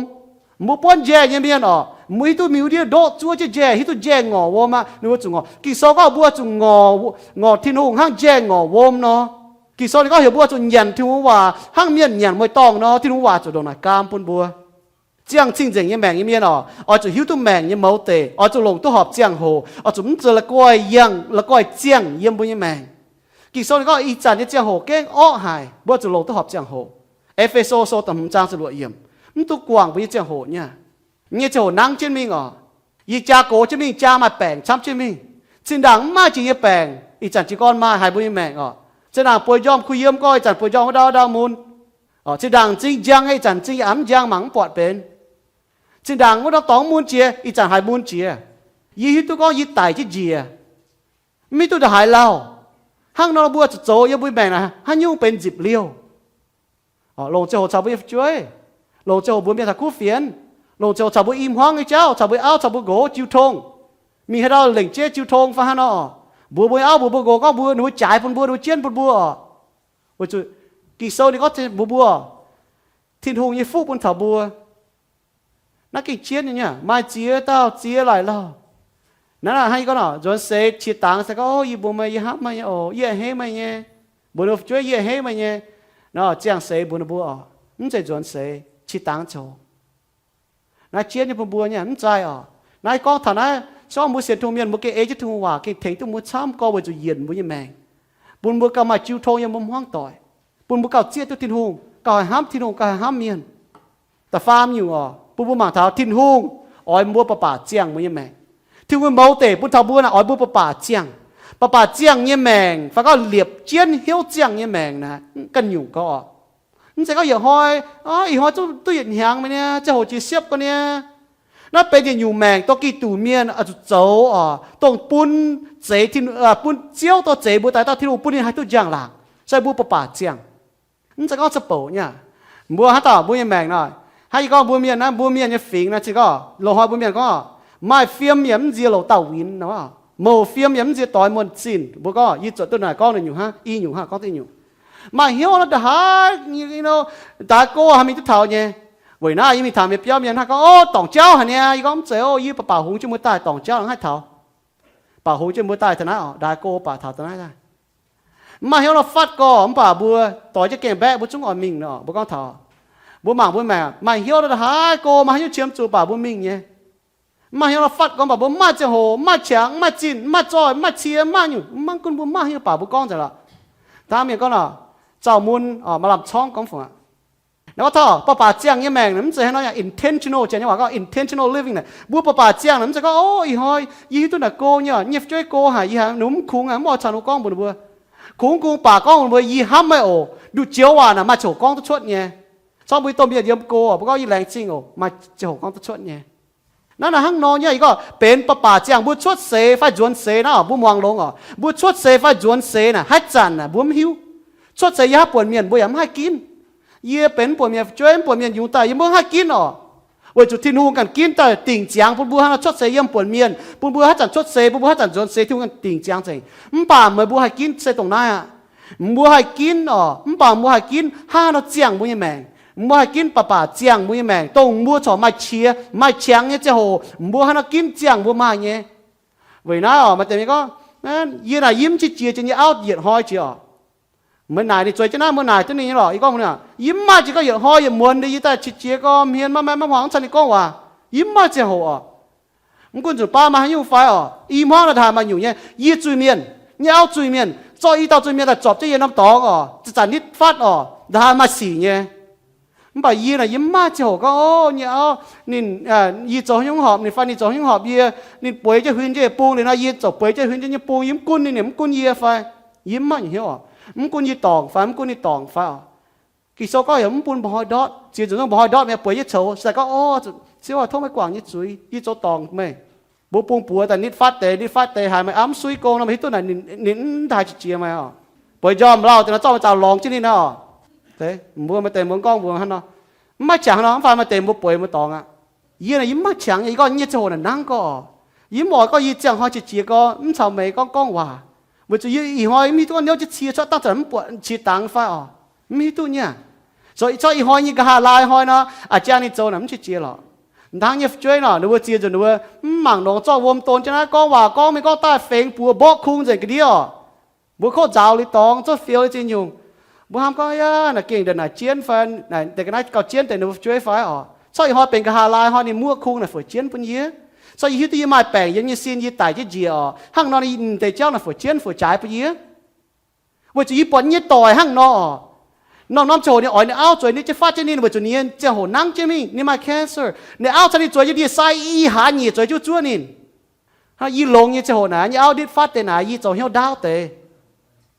Mbuo buonv njaih nyei mienh oc, mbuo hiuv duqv miuz ndiev ndoqv zuov jienv njaih, hiuv duqv njaih ngorc wuom aqv, ninh mbuo zuqc ngorc. Ging-Sou gorngv mbuo zuqc ngorc, ngorc Tin-Hungh hnangv njaih ngorc wuom nor. Ging-Sou ninh gorngv heuc mbuo zuqc nyanc Tin-Hungh waac hnangv mienh nyanc mueiz-dorngh nor, Tin-Hungh waac zuqc ndongc naaic gaam bun mbuo. Ziangh cing-nzengc nyei maengc nyei mienh oc, oix zuqc hiuv duqv maengc nyei mouz deic, oix zuqc longc duqv horpc ziangh hoc, oix zuqc mv zuqc la'guaih yangh, la'guaih ziangh yiem mbuo nyei maengc. Ging-Sou ninh gorngv ih zanc nyei ziangh hoc gengh orqv haic, mbuo zuqc longc duqv horpc ziangh hoc. E^fe^so Sou da'hmz zaang ziepc luoqc yiemc, mv duqv guangc mbuo nyei ziangh hoc nyei. Nyei ziangh hoc nangv jienv mingh oc. Yie jaa gox jienv mingh, jaa maaih baengc camv jienv mingh. Zinh ndaangc mv maaih jiex nyei baengc, ih zanc jiez gorn maaih haic mbuo nyei maengc oc. Zinh ndaangc bueix njormh kuh yiem gorx, ih zanc bueix njormh ndau ndau mun. Zinh ndaangc m'zing njang, ih zanc m'zing yaac mv njang, mangc mv buatc benx. Zinh ndaangc wuov norm dorngx mun jiex, ih zanc haiz mun jiex. Yie hiuv duqv gorngv yie daic jienv njiec, mv hiuv duqv ndongc haaix lauh. Hnangv nor mbuo zuqc zoux yiem mbuo maengc naaic haaix nyungc benx nzipc liouh. Longc ziangh hoc caux mbuo nyei fu'jueiv, longc ziangh hoc mbuox mienh taux kuv fienx, longc ziangh hoc caux mbuo i hmuangv nyei jauv, caux mbuo auv, caux mbuo nqox jiu tong. Mingh haaix ndau lengc jeiv jiu tong fai hnangv nor, mbuox mbuo nyei auv, mbuox mbuo nqox gorngv mbuo, ninh mbuo jaaix bun mbuo, ninh mbuo jienv bun mbuo oc. Weic zuqc Ging-Sou ninh gorngv mbuox mbuo, Tin-Hungh nyei fuqv bun taux mbuo. Naaiv gengh jienv nyei, maaih ziex dauh ziex laaic lauh. Naaiv hnangv yie gorngv nor, nzuonx seix qiex dangx se gorngv, o, yie mbuox meih, yie hnamv meih nyei oc, yie a'hneiv meih nyei. Mbuox ninh mbuo fu'jueiv, yie a'hneiv meih nyei nor, ziangh seix mbuox ninh mbuo oc, mv zeiz nzuonx seix, qiex dangx ziangh hoc. Naaiv jienv nyei bun mbuo nyei mv zeiz oc. Naaiv gorngv taux naaiv, se gorngv mbuo sienx Tin-Hungh mienh, mbuo gengh ei jienv Tin-Hungh waac gengh tengx duqv mbuo camv gorx weic zuqc yienc mbuo nyei maengc, bun mbuo gauh maaih jiu tong yiem mbuo hmuangv doic, bun mbuo gauh zieqv duqv Tin-Hungh, gauh haih hnamv Tin-Hungh, gauh haih hnamv mienh. Da'faam nyungc oc, bun mbuo mangc taux Tin-Hungh oix mbuo baac baac ziangh mbuo nyei maengc. Tin-Hungh nyei mouz deic bun taux mbuo naaic oix mbuo baac baac ziangh, baac baac ziangh nyei maengc, fai gorngv liepc jienv hnyouv ziangh nyei maengc naaic ganh nyungc gorx oc. Mv zeiz gorngv yietc hnoi, ih hnoi duqv yietc hnyangx mi'aqv, ziangh hoc jiex siepv ga'naaiv. Naaiv benx yietc nyungc maengc dongh Giduc mienh oix zuqc zoux oc, dongh bun zeix, bun Ziouv dorh zeix mbuo daaih dauh Tin-Hungh bun ninh haih duqv njang-laangc, se mbuo baac baac ziangh. Mv zeiz gorngv za'bouc nyei. Mbuo haaix dauh mbuo nyei maengc nor, hnangv yie gorngv mbuo mienh naaiv, mbuo mienh nyei fingx naaiv, zinh gorngv loz-hnoi mbuo mienh gorngv, maaih fiem yaac mv nziex louc dauh winx nor, mouc fiem yaac mv nziex doix muonh zinh. Mbuo gorngv yie zuotc duqv naaic gorngv ninh nyungc hnangv, i nyungc hnangv gorngv duqv nyungc. Maaih hnyouv nor ndongc haaix, ndaix go haih mingh duqv taux nyei. Weic naaiv yie mingh taux mienh biauv mienh hnangv gorngv, o, dorngc jauv haic niaa. Yie gorngv mv zeiz, o, yie baac baac hungx jienv mbuo daaih, dorngc jauv hnangv haih taux. Baac hungx jienv mbuo daaih taux naaiv oc, ndaix go baac taux daaih naaiv daaih. Mv maaih hnyouv nor fatv gorx, mv baac mbuo doix jienv gaengh mbaeqv mbuo zungv oix mingh nor. Mbuo gorngv taux, mbuo mangc mbuo maengc maaih hnyouv nor ndongc haaix go, maaih haaix nyungc qiemx zuqc baac mbuo mingh nyei. Mv maaih hnyouv nor fatv gorx, mv baac mbuo mv maaih ziangh hoc, mv maaih qangx, mv maaih zinh, mv maaih zoih, mv maaih cie, mv maaih nyungc, mv gunv mbuo mv maaih hnyouv baac mbuo gorngv nzengc lorqc. Hnangv mienh gorngv nor, zaux mun maaih lamh corngv gorngv fungc aqv. Naaiv gorngv taux baac baac ziangh nyei maengc naaic mv zeiz hnangv nor, intentional, janx nyei waac gorngv intentional living naaic. Mbuo baac baac ziangh naaic mv zeiz gorngv, o, ih hnoi yie hiuv duqv naaic go nyei, nyei fu'jueiv go haic, yie haiz ninh mv kungx aqv, mv oix caux ninh gorngv mbuox ninh mbuo. Kungx kungx baac gorngv mbuox ninh mbuo, yie hnamv meih oc. Nduqc joux waac naaic maaih ziangh hoc gorngv duqv cuotv nyei. Corc mbuo domh mienh yiem go oc, mbuo gorngv yie laengz zingh oc, maaih ziangh hoc gorngv duqv cuotv nyei. Naaiv naaic hnangv nor nyei, yie gorngv benx baac baac ziangh mbuo cuotv seix fai nzuonx seix naaiv oc, mbuo muangx longx oc. Mbuo cuotv seix fai nzuonx seix naaic haaix zanc naaic mbuo mv hiuv. Cuotv seix yie haaix buonc mienh mbuo yaac mv haih ginv. Yie benx mv buonc mienh fu'jueiv, mv buonc mienh yungz daaih yie mbuo mv haih ginv oc. Weic zuqc Tin-Hungh ganh ginv daaih dingc ziangx bun mbuo hnangv nor cuotv seix yiem buonc mienh, bun mbuo haaix zanc cuotv seix, bun mbuo haaix zanc nzuonx seix, Tin-Hungh ganh dingc ziangx nzengc. Mv baac meih mbuo haih ginv se dongh naaiv aqv. Mbuo haih ginv oc, mv baac mbuo haih ginv hnangv haaix nor ziangh mbuo nyei maengc. Mbuo haih ginv baac baac ziangh mbuo nyei maengc, dongh mbuo corc maaih qiex maaih qangx nyei ziangh hoc, mbuo hnangv haaix nor ginv ziangh mbuo maaih nyei. Weic naaiv oc, maaih deix mienh gorngv, yie naaic yie mv qiex jiez jienv nyei auv yietc hnoi jiex oc. Meih naaic ninh zueiz jienv naaiv, meih naaic duqv ninh nyei lorqc. Yie gorngv mbuox ninh, yie mv maaih jiex gorngv yietc hnoi yietc muonz yie daaih qiex jiez gorngv hmien maiv maaih mv hmuangx caux ninh gorngv waac. Yie mv maaih ziangh hoc oc. Mv gunv nzunc baav maaih haaix nyungc fai oc, i hmuangv naaic ndongc haaix maaih nyungc nyei. Yie zuiz-mienh, nyei auv zuiz-mienh, zorqv i dauh zuiz-mienh daaih zorpc jienv yie norm dorngx oc, zanc-zanc nitv fatv oc, ndongc haaix maaih sic nyei. Mv baac yie naaic yie mv maaih ziangh hoc gorngv, o, nyei auv ninh, yie zoux haaix nyungc horpc ninh fai ninh zoux haaix nyungc horpc yie, ninh bueix jienv huin jienv bung liuz nor, yie ziouc bueix jienv huin jienv nyei bung, yie mv gunv ninh, ninh mv gunv yie fai. Yie mv maaih hnyouv oc. Mv gunv yie dorngc fai mv gunv ninh dorngc fai oc. Ging-Sou gorngv yaac mv bun mba'hnoi ndortv, ziex nzunc zungv mba'hnoi ndortv mi'aqv, bueix jienv coux. Se gorngv, o, Ziouv aac, tov meih guangc yie nyei zuiz, yie zoux dorngc meih. Mbuo bung buoz daaih nitv fatv deix, nitv fatv deix haiz meih aqv mv suiv gong nor, meih hiuv duqv naaic ninh mv daaih qiex jiez meih oc. Bueix njormh lauh deix nor zorqv meih zaux lorngx jienv ninh oc. Mbuo maaih deix mbuo gorngv mbuox hnangv nor, mv maaih qangx hnangv nor, mv fai maaih deix mbuo bueix mbuo dorngx aqv. Yie naaic yie mv maaih qangx nyei, yie gorngv nyei ziangh hoc naaic nangv gorx. Yie mv oix gorngv yie ziangh hnoi qiex jiez gorngv mv caux meih gorngv gorngv waac, weic zuqc yie ih hnoi mv hiuv duqv gorngv niouv jienv cie cuotv dangv zanc mv buatc qiex dangx fai oc. Mv hiuv duqv nyei aqv. Corc ih hnoi nyei nqa'haav laai hnoi nor, a'jang ninh zoux naaic mv qiex jiez lorqc. Hnangv nyei fu'jueiv nor, ninh mbuo ziex nzunc ninh mbuo mv mangc longx, zorqv wuom don jienv naaiv gorngv waac gorngv mingh gorngv daaih fengx buoz mborqv kung nzengc ga'ndiev oc. Mbuo kov nzaaux liuz dorngx, zouv fioux liuz ziex nyungc. Mbuo hnamv gorngv, yaac naaic gengh ndongc naaic jienv fai, naaic deix ga'naaiv gauh jienv deix ninh mbuo fu'jueiv fai oc. Corc ih hnoi benx nqa'haav laai hnoi ninh muoqv kung naaic fu'jueiv jienv bun yie. Corc yie hiuv duqv yie maaih baengc yiem nyei sin yie daic jienv njiec oc. Hnangv nor ninh deix jauv naaic fu'jueiv jienv fu'jueiv jaaix bun yie. Weic zuqc yie buatc nyei doic hnangv nor oc. Norm-norm ziangh hoc ninh oix ninh auv zueiz nitv jienv fatv jienv ninh, weic zuqc ninh nyei ziangh hoc nangv jienv mingh, ninh maaih cancer. Ninh auv caux ninh zueiz jienv ndie sai i hlaax nyeic zueiz jienv zuov ninh. Hnangv yie longx nyei ziangh hoc naaic, nyei auv nitv fatv deix naaic, yie zoux hnyouv ndaauv deix.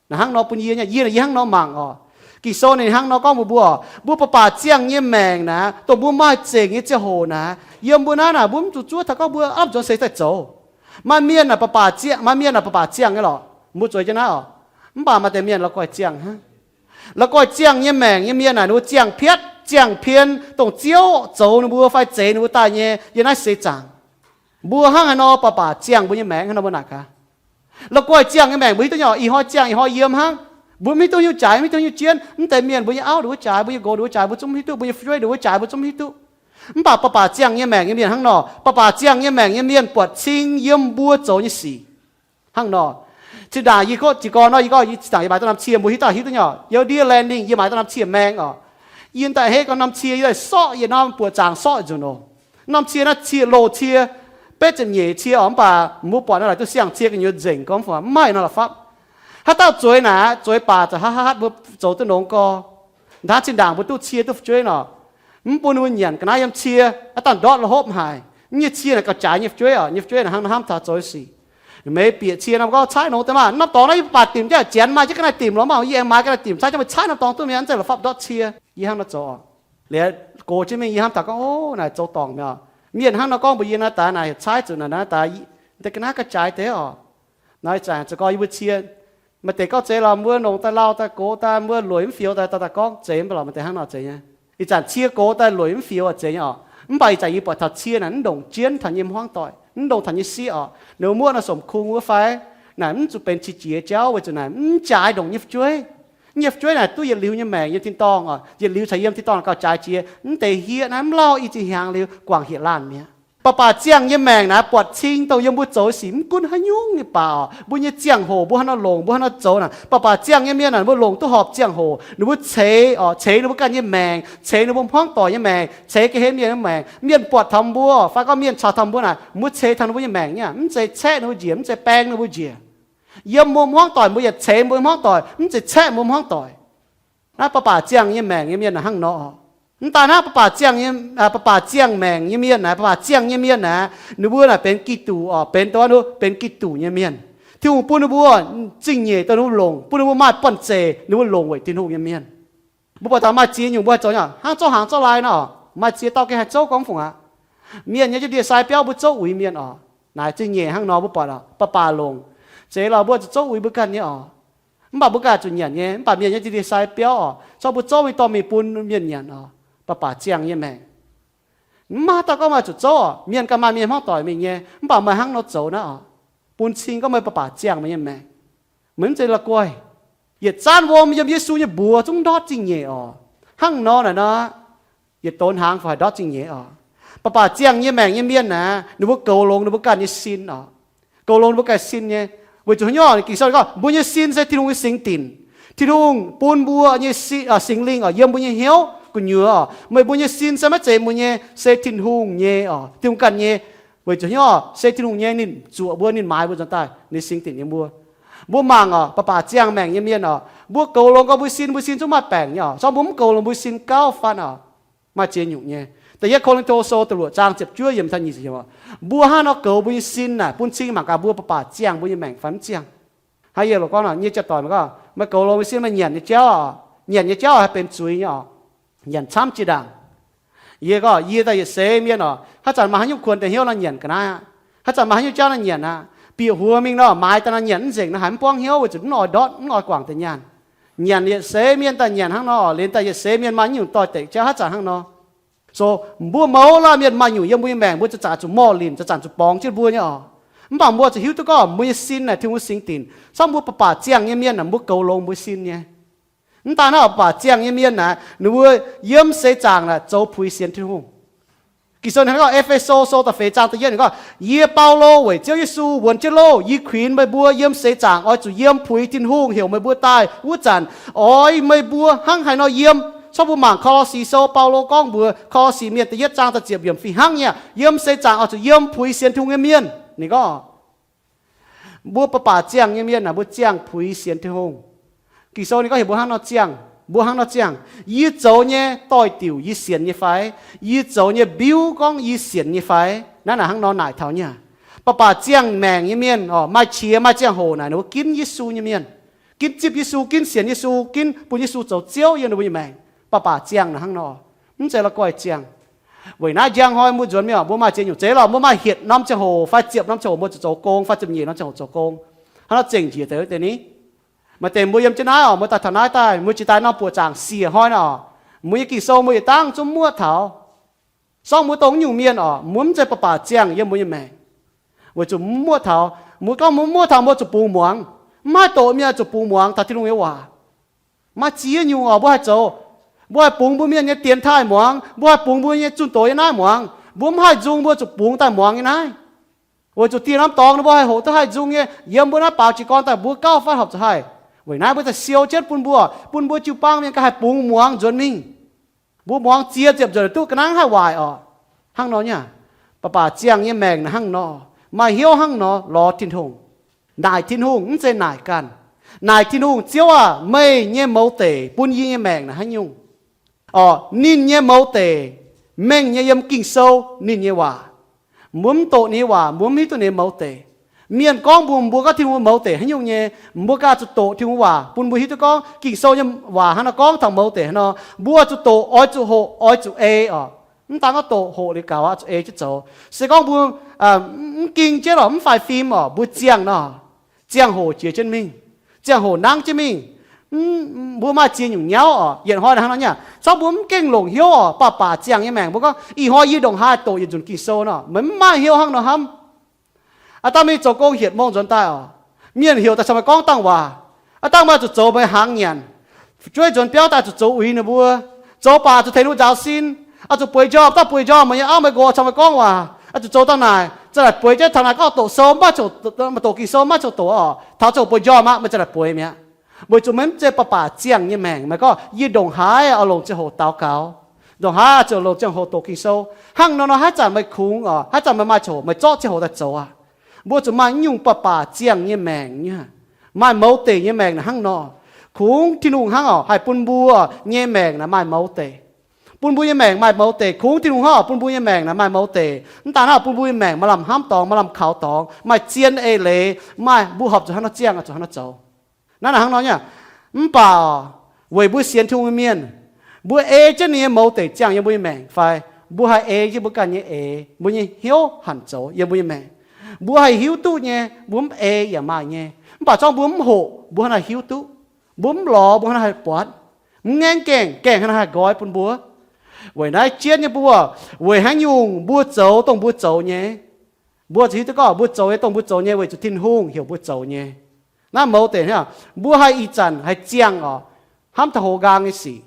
Naaic hnangv nor bun yie nyei, yie, yie hnangv nor mangc oc. Ging-Sou ninh hnangv nor gorngv mbuox mbuo oc, mbuo baac baac ziangh nyei maengc naaic, dongh mbuo maaih zengc nyei ziangh hoc naaic, yiem mbuo naaiv naaic mbuo mv zuqc zuov taux gorngv mbuo aav nzuonx seix daaih zoux. Maaih mienh naaic baac baac ziangh, maaih mienh naaic baac baac ziangh nyei lorqc, mbuo zueiz jienv naaiv oc. Mv baac maaih deix mienh la'guaih ziangh hnangv. La'guaih ziangh nyei maengc nyei mienh naaic, ninh mbuo ziangh piatv ziangh pien dongh Ziouv zoux ninh mbuo fai zeix ninh mbuo daaih nyei yiem naaiv seix zaangc. Mbuo hnangv haaix nor baac baac ziangh mbuo nyei maengc hnangv nor mbuo naaic gaax. La'guaih ziangh nyei maengc mbuo hiuv duqv nyei oc, ih hnoi ziangh ih hnoi yiem hnangv. Mbuo mv hiuv duqv haaix nyungc jaaix, mv hiuv duqv haaix nyungc jienv. Mv deix mienh mbuo nyei auv nduqc wuov jaaix, mbuo nyei nqox nduqc wuov jaaix, mbuo zungv mv hiuv duqv, mbuo nyei fu'jueiv nduqc wuov jaaix mbuo zungv mv hiuv duqv. Mv baac baac baac ziangh nyei maengc nyei mienh hnangv nor, baac baac ziangh nyei maengc nyei mienh buatc cing yiem mbuo zoux nyei sic. Hnangv nor, Zinh ndaangc yie gorngv jiez gorn nor, yie gorngv zinh ndaangc yie maaiz dauh norm cie, mbuo hiuv dauh hiuv duqv nyei oc, yiem Deer Landing yie maaiz dauh norm cie maeng oc. Yie daaih hei gorngv norm cie yie daaih sorqv yietc norm buoqc zaangc sorqv nzunc oc. Norm cie naaiv cie, loz-cie, betv ziepc nyeic cie oc, mv baac mbuo buatc naaiv laaix duqv siang-cie gu'nyuoz nzengc gorngv fai mv maaih nor la'fapv. Haaix dauh zueiz naaic, zueiz baac za'gengh haav haav mbuo zoux duqv nongx gorx. Ndaangc zinh ndaangc mbuo duqv cie duqv fu'jueiv nor, mv bun ninh mbuo nyanc ga'naaiv yiem cie, aav dangh ndortv la'hopv haic. Nyei cie naaic gauh jaaix nyei fu'jueiv oc, nyei fu'jueiv naaic hnangv nor hnamv taux zoux sic. Meih bieqc cie nor gorngv caaiv nongx daaih maah, norm dorngx naaiv yie mv baac dimc jienv, janx maaih jienv ga'naaiv dimc lorz maah, yie aengx maaiz ga'naaiv dimc caaiv jienv meih caaiv norm dorngx duqv mingh, a'nv zeiz la'fapv ndortv cie. Yie hnangv nor zoux oc. Liuz gox jienv mingh yie hnamv taux gorngv, ov, naaic zoux dorngc mi'aqv. Mienh hnangv nor gorngv mbuox yie naaiv daaih naaic caaiv zuqc naaic naaiv daaih, deix ga'naaiv gauh jaaix deix oc. Naaiv ih zanc za'gengh yie mbuo cie, maaih deix gorngv zeiz lorh, mbuo longc daaih lauh daaih gox daaih, mbuo lueic mv fioux daaih, daaih gorngv zeiz mv baac lorh, maaih deix hnangv nor zeiz nyei. Ih zanc cie gox daaih lueic mv fioux zeiz nyei oc. Mv baac ih zanc yie buatc taux cie naaic mv ndongc jienv taux nyei hmuangv doic, mv ndongc taux nyei sieqv oc. Ninh mbuo muoqv nor somc kung wuov fai, naaic mv zuqc benx qiex jiez jauv weic zuqc naaic mv jaaix ndongc nyei fu'jueiv. Nyei fu'jueiv naaic duqv yietc liuz nyei maengc yiem tin-dorngh oc, yietc liuz caux yiem tin-dorngh gauh jaaix jiex. Mv deix hieqv naaiv mv lauh i ziex hnyangx liuz guangc hietc laanh mi'aqv. Baac baac ziangh nyei maengc naaic buatc cing dongh yiem mbuo zoux sic mv gunv haaix nyungc nyei baac oc, mbuo nyei ziangh hoc mbuo hnangv nor longc, mbuo hnangv nor zoux naaic, baac baac ziangh nyei mienh naaic mbuo longc duqv horpc ziangh hoc, ninh mbuo ceix oc, ceix ninh mbuo ganh nyei maengc, ceix ninh mbuo hmuangv doic nyei maengc, ceix ga'hlen mienh nyei maengc. Mienh buatc taux mbuo fai gorngv mienh caux taux mbuo naaic, mbuo ceix taux ninh mbuo nyei maengc nyei, mv zeiz caeqv ninh mbuo njiec, mv zeiz baeng ninh mbuo njiec. Yiem mbuo hmuangv doic mbuo yietc ceix mbuo hmuangv doic, mv zeiz caeqv mbuo hmuangv doic. Naaiv baac baac ziangh nyei maengc nyei mienh naaic hnangv nor. Mv daaih naaiv baac baac ziangh nyei, baac baac ziangh maengc nyei mienh naaic, baac baac ziangh nyei mienh naaic, ninh mbuo naaic benx Giduc oc, benx dongh wuov benx Giduc nyei mienh. Tin-Hungh bun ninh mbuo zingh nyeic dongh ninh mbuo longc, bun ninh mbuo maaih buonv-zeic ninh mbuo longc weic Tin-Hungh nyei mienh. Mbuo buatc taux maaih ziex nyungc mbuo haih zoux nyei oc, hnangv zouv hnaangx zouv lai nor, maaih ziex dauh gengh haih zouv gorngv fungc aqv. Mienh nyei jienv ndie-sai biauv mbuo zouv uix mienh oc. Naaic zingh nyeic hnangv nor mbuo buatc oc, baac baac longc. Zeiz lorh mbuo zuqc zouv uix mbuo ganh nyei oc. Mv baac mbuo ganh zuqc nyanc nyei, mv baac mienh nyei jienv ndie-sai biauv oc, zorqv mbuo zouv mingh dorh mingh bun mienh nyanc oc. Baac baac ziangh nyei maengc. Mv maaih dauh gorngv maaih zuqc zouv oc, mienh ganh maaih mienh hmuangv doic mingh nyei, mv baac meih hnangv nor zoux naaiv oc, bun cing gorngv meih baac baac ziangh meih nyei maengc. Meih mv zeiz la'guaih. Yietc zanv wuom yiem Yesu nyei mbuox zungv ndortv zingh nyeic oc. Hnangv nor naaic nor, yietc donx hnaangx fai haih ndortv zingh nyeic oc. Baac baac ziangh nyei maengc nyei mienh naaic, ninh mbuo goux longx ninh mbuo ganh nyei sin oc. Goux longx ninh mbuo ganh sin nyei. Weic zuqc haaix nyungc? Ging-Sou gorngv mbuo nyei sin se Tin-Hungh nyei singx dinc. Tin-Hungh bun mbuo nyei si- Singx Lingh oc yiem mbuo nyei hnyouv gu'nyuoz oc. Meih mbuo nyei sin se maiv zeiz mbuo nyei, se Tin-Hungh nyei oc, Tin-Hungh ganh nyei. Weic zuqc haaix nyungc? Se Tin-Hungh nyei, ninh zuoqc mbuo, ninh maaiz mbuo nzuonx daaih, ninh singx dinc yiem mbuo. Mbuo mangc oc, baac baac ziangh maengc nyei mienh oc, mbuo goux longx gorngv mbuo sin, mbuo sin zungv maaih baengc nyei oc. Zorqv mbuo mv goux longx mbuo sin gauh fatv oc. Maaih ziex nyungc nyei. Da'yietv Ko^lin^to Sou da'luoqc zaang ziepc juov yiemc taux nyic ziepc yiemc oc, mbuo hnangv nor goux mbuo nyei sin naaic bun cing mangc gaax mbuo baac baac ziangh mbuo nyei maengc fai mv ziangh. Hnangv yie loz gorngv nyei, jiex doic meih gorngv meih goux longx mbuo sin, meih nyanc nyei jauv oc, nyanc nyei jauv haih benx zuiz nyei oc. Nyanc camv jiex ndaangc. Yie gorngv yie daaih yietc seix mienh oc, haaix zanc maaih haaix nyungc kuonx deix hnyouv nor nyanc ga'naaiv aqv. Haaix zanc maaih haaix nyungc jauv nor nyanc aqv. Bieqc huox mingh nor maaiz daaih nor nyanc mv nzengc nor haiz mv buangv hnyouv weic zuqc mv oix ndortv, mv oix guangc deix nyaanh. Nyanc yietc seix mienh daaih nyanc hnangv nor oc, liemh daaih yietc seix mienh maaih nyungc doix-dekc jauv haaix zanc hnangv nor. So mbuo mouz laanh mienh maaih nyungc yiem mbuo nyei maengc mbuo zanc-zanc zuqc morh linc, zanc-zanc zuqc borngz jienv mbuo nyei oc. Mv baac mbuo zuqc hiuv duqv gorngv mbuo nyei sin naaic Tin-Hungh singx dinc. Camv mbuo baac baac ziangh nyei mienh naaic mbuo goux longx mbuo sin nyei. Mv daaih naaiv baac baac ziangh nyei mienh naaic, ninh mbuo yiem seix zaangc naaic zoux puix sienx Tin-Hungh. Ging-Sou hnangv gorngv E^fe^so Sou da'feix zaang da'yietv ninh gorngv, yie, Baulo, weic Ziouv Yesu wuonx jienv loh, yie kuinx meih mbuo yiem seix zaangc oix zuqc yiem puix Tin-Hungh heuc meih mbuo daaih wuov zanc, oix meih mbuo hnangv haaix nor yiem. Corc mbuo mangc Ko^lo^si Sou, Baulo gorngv mbuox Ko^lo^si mienh da'yietv zaang da'ziepc yiemc fih hnangv nyei, yiem seix zaangc oix zuqc yiem puix sienx Tin-Hungh nyei mienh. Ninh gorngv mbuo baac baac ziangh nyei mienh naaic mbuo ziangh puix sienx Tin-Hungh. Ging-Sou ninh gorngv heuc mbuo hnangv nor ziangh, mbuo hnangv nor ziangh, yie zoux nyei doix-diuc yie sienx nyei fai? Yie zoux nyei mbiuv gorngv yie sienx nyei fai? Naaiv naaic hnangv nor naaic taux nyei aqv. Baac baac ziangh maengc nyei mienh oc, maaih qiex maaih ziangh hoc naaic ninh mbuo ginv Yesu nyei mienh, ginv zipv Yesu, ginv sienx Yesu, ginv bun Yesu zoux Ziouv yiem ninh mbuo nyei maengc. Baac baac ziangh naaic hnangv nor, mv zeiz la'guaih ziangh. Weic naaiv njang hnoi mbuo nzuonx mingh oc, mbuo maaih ziex nyungc zeiv lorh, mbuo maaih hietc norm ziangh hoc fai ziepc norm ziangh hoc mbuo zuqc zoux gong, fai ziepc nyeic norm ziangh hoc zoux gong. Hnangv nor zengc njiec deix wuov deix ni. Maaih deix mbuo yiem jienv naaiv oc, mbuo daaih taux naaiv daaih, mbuo jiex daaih norm buoqc zaangc siec hnoi nor, mbuo nyei Ging-Sou mbuo yietc dangv zungv muoqv taux. Sorng mbuo dongh nyungc mienh oc, mbuo mv zeiz baac baac ziangh yiem mbuo nyei maengc. Weic zuqc mv muoqv taux, mbuo gorngv mbuo mv muoqv taux mbuo zuqc bungx muangx. Mv haih doqc mienh zuqc bungx muangx taux Tin-Hungh nyei waac. Maaih ziex nyungc oc mbuo haih zoux. Mbuo haih bungx mbuo mienh nyei dienx taaih muangx, mbuo haih bungx mbuo nyei zunh doz nyei naaiv muangx. Mbuo mv haih nzung mbuo zuqc bungx daaih muangx nyei naaiv. Weic zuqc dieh norm dorngx ninh mbuo haih hoqc duqv haih nzung nyei, yiem mbuo naaiv baaux jiez gorn daaih mbuo gauh fatv horpc zuqc haih. Weic naaiv mbuo daaih siou jienv bun mbuo, bun mbuo jiu-baang mienh ganh haih bungx muangx nzuonx mingh. Mbuo muangx ziex ziepc nzunc duqv ga'naaiv haih waaic orqc. Hnangv nor nyei aac, baac baac ziangh nyei maengc naaic hnangv nor, maaih hnyouv hnangv nor lorz Tin-Hungh, naaic Tin-Hungh, mv zeiz naaic ganh. Naaic Tin-Hungh, Ziouv aah! Meih nyei mouz deic bun yie nyei maengc naaic haaix nyungc? Orqc, ninh nyei mouz deic mengh nyei yiem Ging-Sou ninh nyei waac. Mbuo mv doqc ninh nyei waac, mbuo mv hiuv duqv ninh nyei mouz deic. Mienh gorngv mbuox mbuo gorngv Tin-Hungh mouz deic haaix nyungc nyei, mbuo ganh zuqc doqc Tin-Hungh waac bun mbuo hiuv duqv gorngv Ging-Sou nyei waac hnangv nor gorngv taux mouz deic hnangv nor. Mbuo zuqc doqc, oix zuqc hoqc, oix zuqc ei orqc. Mv daan gorngv doqc hoqc liuz gaux aqv, zuqc ei jienv zoux. Se gorngv mbuo mv ging jienv orqc, mv faix fim orqc, mbuo ziangh nor, ziangh hoc jiex jienv mingh, ziangh hoc nangv jienv mingh. Mbuo maaih ziex nyungc nyauv orqc, yietc hnoi hnangv nor nyei aac. Corc mbuo mv gengh longc hnyouv orqc, baac baac ziangh nyei maengc mbuo gorngv ih hnoi yie ndongc haaix doqc yietc nzunc Ging-Sou nor, meih mv maaih hnyouv hnangv nor hnamv. Aav dangh mingh zoux gong hietc mong nzuonx daaih orqc, mienh heuc daaih caux meih gorngv dangh waac. Aav dangh meih zuqc zoux meih hnaangx nyanc, fu'jueiv nzuonx biauv daaih zuqc zoux uix ninh mbuo. Zoux baac zuqc tengx ninh mbuo nzaaux sin. Oix zuqc bueix njormh, daaih bueix njormh meih nyei auv meih nqox caux meih gorngv waac, oix zuqc zoux dangh naaic, za'naaic bueix jienv taux naaic gorngv doqc sou maiv, doqc Ging-Sou maiv zoux doqc orqc, taux zoux bueix njormh aqv, meih za'naaic bueix mi'aqv. Weic zuqc meih mv zeiz baac baac ziangh nyei maengc. Meih gorngv yie ndongc haaix oix longc ziangh hoc daux gaux, ndongc haaix ziouc longc ziangh hoc doqc Ging-Sou. Hnangv nor nor haaix zanc meih kungx orqc, haaix zanc meih maaih ziangh hoc meih zorqv ziangh hoc daaih zoux aqv. Mbuo zuqc maaih nyungc baac baac ziangh nyei maengc nyei, maaih mouz deic nyei maengc naaic hnangv nor. Kungx Tin-Hungh hnangv orqc, haih bun mbuo nyei maengc naaic maaih mouz deic, bun mbuo nyei maengc maaih mouz deic. Kungx Tin-Hungh hnangv orqc, bun mbuo nyei maengc naaic maaih mouz deic. Mv daan hnangv, bun mbuo nyei maengc maaih lamh hnamv dorngx, maaih lamh kaux dorngx, maaih zien eix leiz, maaih mbuo horpc zuqc hnangv nor ziangh, zuqc hnangv nor zoux. Naaiv naaic hnangv nor nyei. Mv baac weic mbuo sienx Tin-Hungh nyei mienh, mbuo ei jienv ninh nyei mouz deic ziangh yiem mbuo nyei maengc fai? Mbuo haih ei jienv mbuo ganh nyei eix, mbuo nyei hnyouv hanc zoux yiem mbuo nyei maengc. Mbuo haih hiuv duqv nyei, mbuo mv ei yaac maaih nyei. Mv baac zorngv mbuo mv hoqc, mbuo hnangv naaic hiuv duqv. Mbuo mv lorz, mbuo hnangv naaic haih buatc. Mv ngaengv gaengh, gaengh hnangv naaic haih nqoi bun mbuo. Weic naaiv jienv nyei mbuo, weic haaix nyungc mbuo zoux dongh mbuo zoux nyei? Mbuo zuqc hiuv duqv gorngv mbuo zoux nyei dongh mbuo zoux nyei weic zuqc Tin-Hungh heuc mbuo zoux nyei. Naaiv mouz deic hnangv, mbuo haih ih zanc haih ziangh orqc, hnamv taux hoz nqaang nyei sic.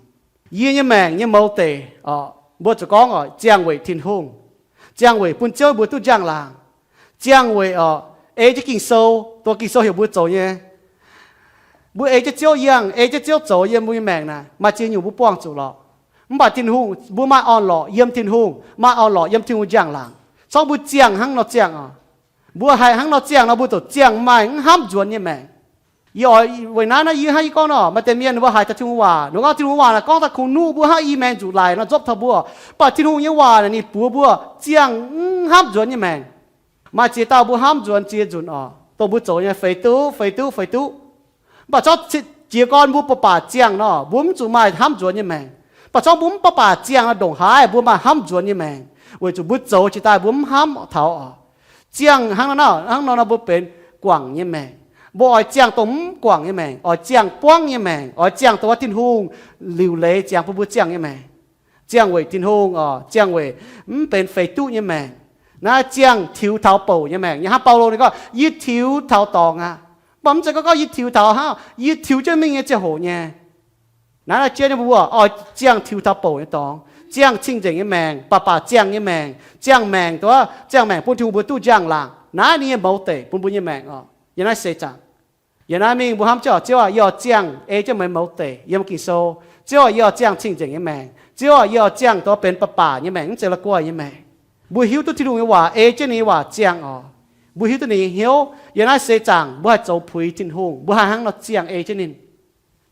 Yie nyei maengc nyei mouz deic orqc, mbuo zuqc gorngv orqc, ziangh weic Tin-Hungh, ziangh weic bun Ziouv mbuo duqv njang-laangc, ziangh weic orqc, ei jienv Ging-Sou, dongh Ging-Sou heuc mbuo zoux nyei. Mbuo ei jienv Ziouv yangh, ei jienv Ziouv zoux yiem mbuo nyei maengc naaic, maaih ziex nyungc mbuo buangh zuqc lorqc. Mv baac Tin-Hungh, mbuo maaih orn-lorqc yiem Tin-Hungh, maaih orn-lorqc yiem Tin-Hungh njang-laangc. Corc mbuo ziangh hnangv nor ziangh orqc, mbuo haih hnangv nor ziangh nor mbuo ziouc ziangh maaih mv hnamv nzuonx nyei maengc. Yie oix weic naaiv naaiv yie hnangv yie gorngv nor, maaih deix mienh ninh mbuo haiz taux Tin-Hungh waac, ninh gorngv Tin-Hungh waac naaic gorngv daaih kungx nuqv mbuo hnangv i maengx nzuqc laic nor nzopv taux mbuo. Mv baac Tin-Hungh nyei waac naaic ninh buoz mbuo ziangh mv hnamv nzuonx nyei maengc. Maaih ziex dauh mbuo hnamv nzuonx ziex nzunc orqc, dongh mbuo zoux nyei feix duqv, feix duqv, feix duqv. Mv baac corc jiez gorn mbuo baac baac ziangh nor, mbuo mv zuqc maaih hnamv nzuonx nyei maengc. Mv baac corc mbuo mv baac baac ziangh nor, ndongc haaix mbuo maaih hnamv nzuonx nyei maengc? Weic zuqc mbuo zoux jiex daaih mbuo mv hnamv taux orqc. Ziangh hnangv nor, hnangv nor nor mbuo benx guangc nyei maengc. Mbuo oix ziangh dongh mv guangc nyei maengc, oix ziangh buangv nyei maengc, oix ziangh dongh wuov Tin-Hungh liuc leiz ziangx bun mbuo ziangh nyei maengc. Ziangh weic Tin-Hungh orqc, ziangh weic mv benx feix duqv nyei maengc. Naaiv ziangh tiux taux bouc nyei maengc. Yie hnamv Baulo ninh gorngv, yie tiux taux dorngx aqv. Mv baac mv zeiz gorngv gorngv yie tiux taux hnangv, yie tiux jienv mingh nyei ziangh hoc nyei. Naaiv naaiv jiex nyei mbuo oix ziangh tiux taux bouc nyei dorngx, ziangh cing-nzengc nyei maengc, baac baac ziangh nyei maengc, ziangh maengc dongh wuov, ziangh maengc bun Tin-Hungh mbuo duqv njang-laangc. Naaiv ninh nyei mouz deic bun mbuo nyei maengc orqc. Yiem naaiv seix zaangc, yiem naaiv mingh mbuo hnamv Ziouv orqc, Ziouv aah, yie oix ziangh ei jienv meih mouz deic yiem Ging-Sou. Ziouv aah, yie oix ziangh cing-nzengc nyei maengc. Ziouv aah, yie oix ziangh dongh benx baac baac nyei maengc, mv zeiz la'guaih nyei maengc. Mbuo hiuv duqv Tin-Hungh nyei waac, ei jienv ninh nyei waac ziangh orqc, mbuo hiuv duqv ninh nyei hnyouv. Yiem naaiv seix zaangc mbuo haih zoux puix Tin-Hungh, mbuo haih hnangv nor ziangh ei jienv ninh.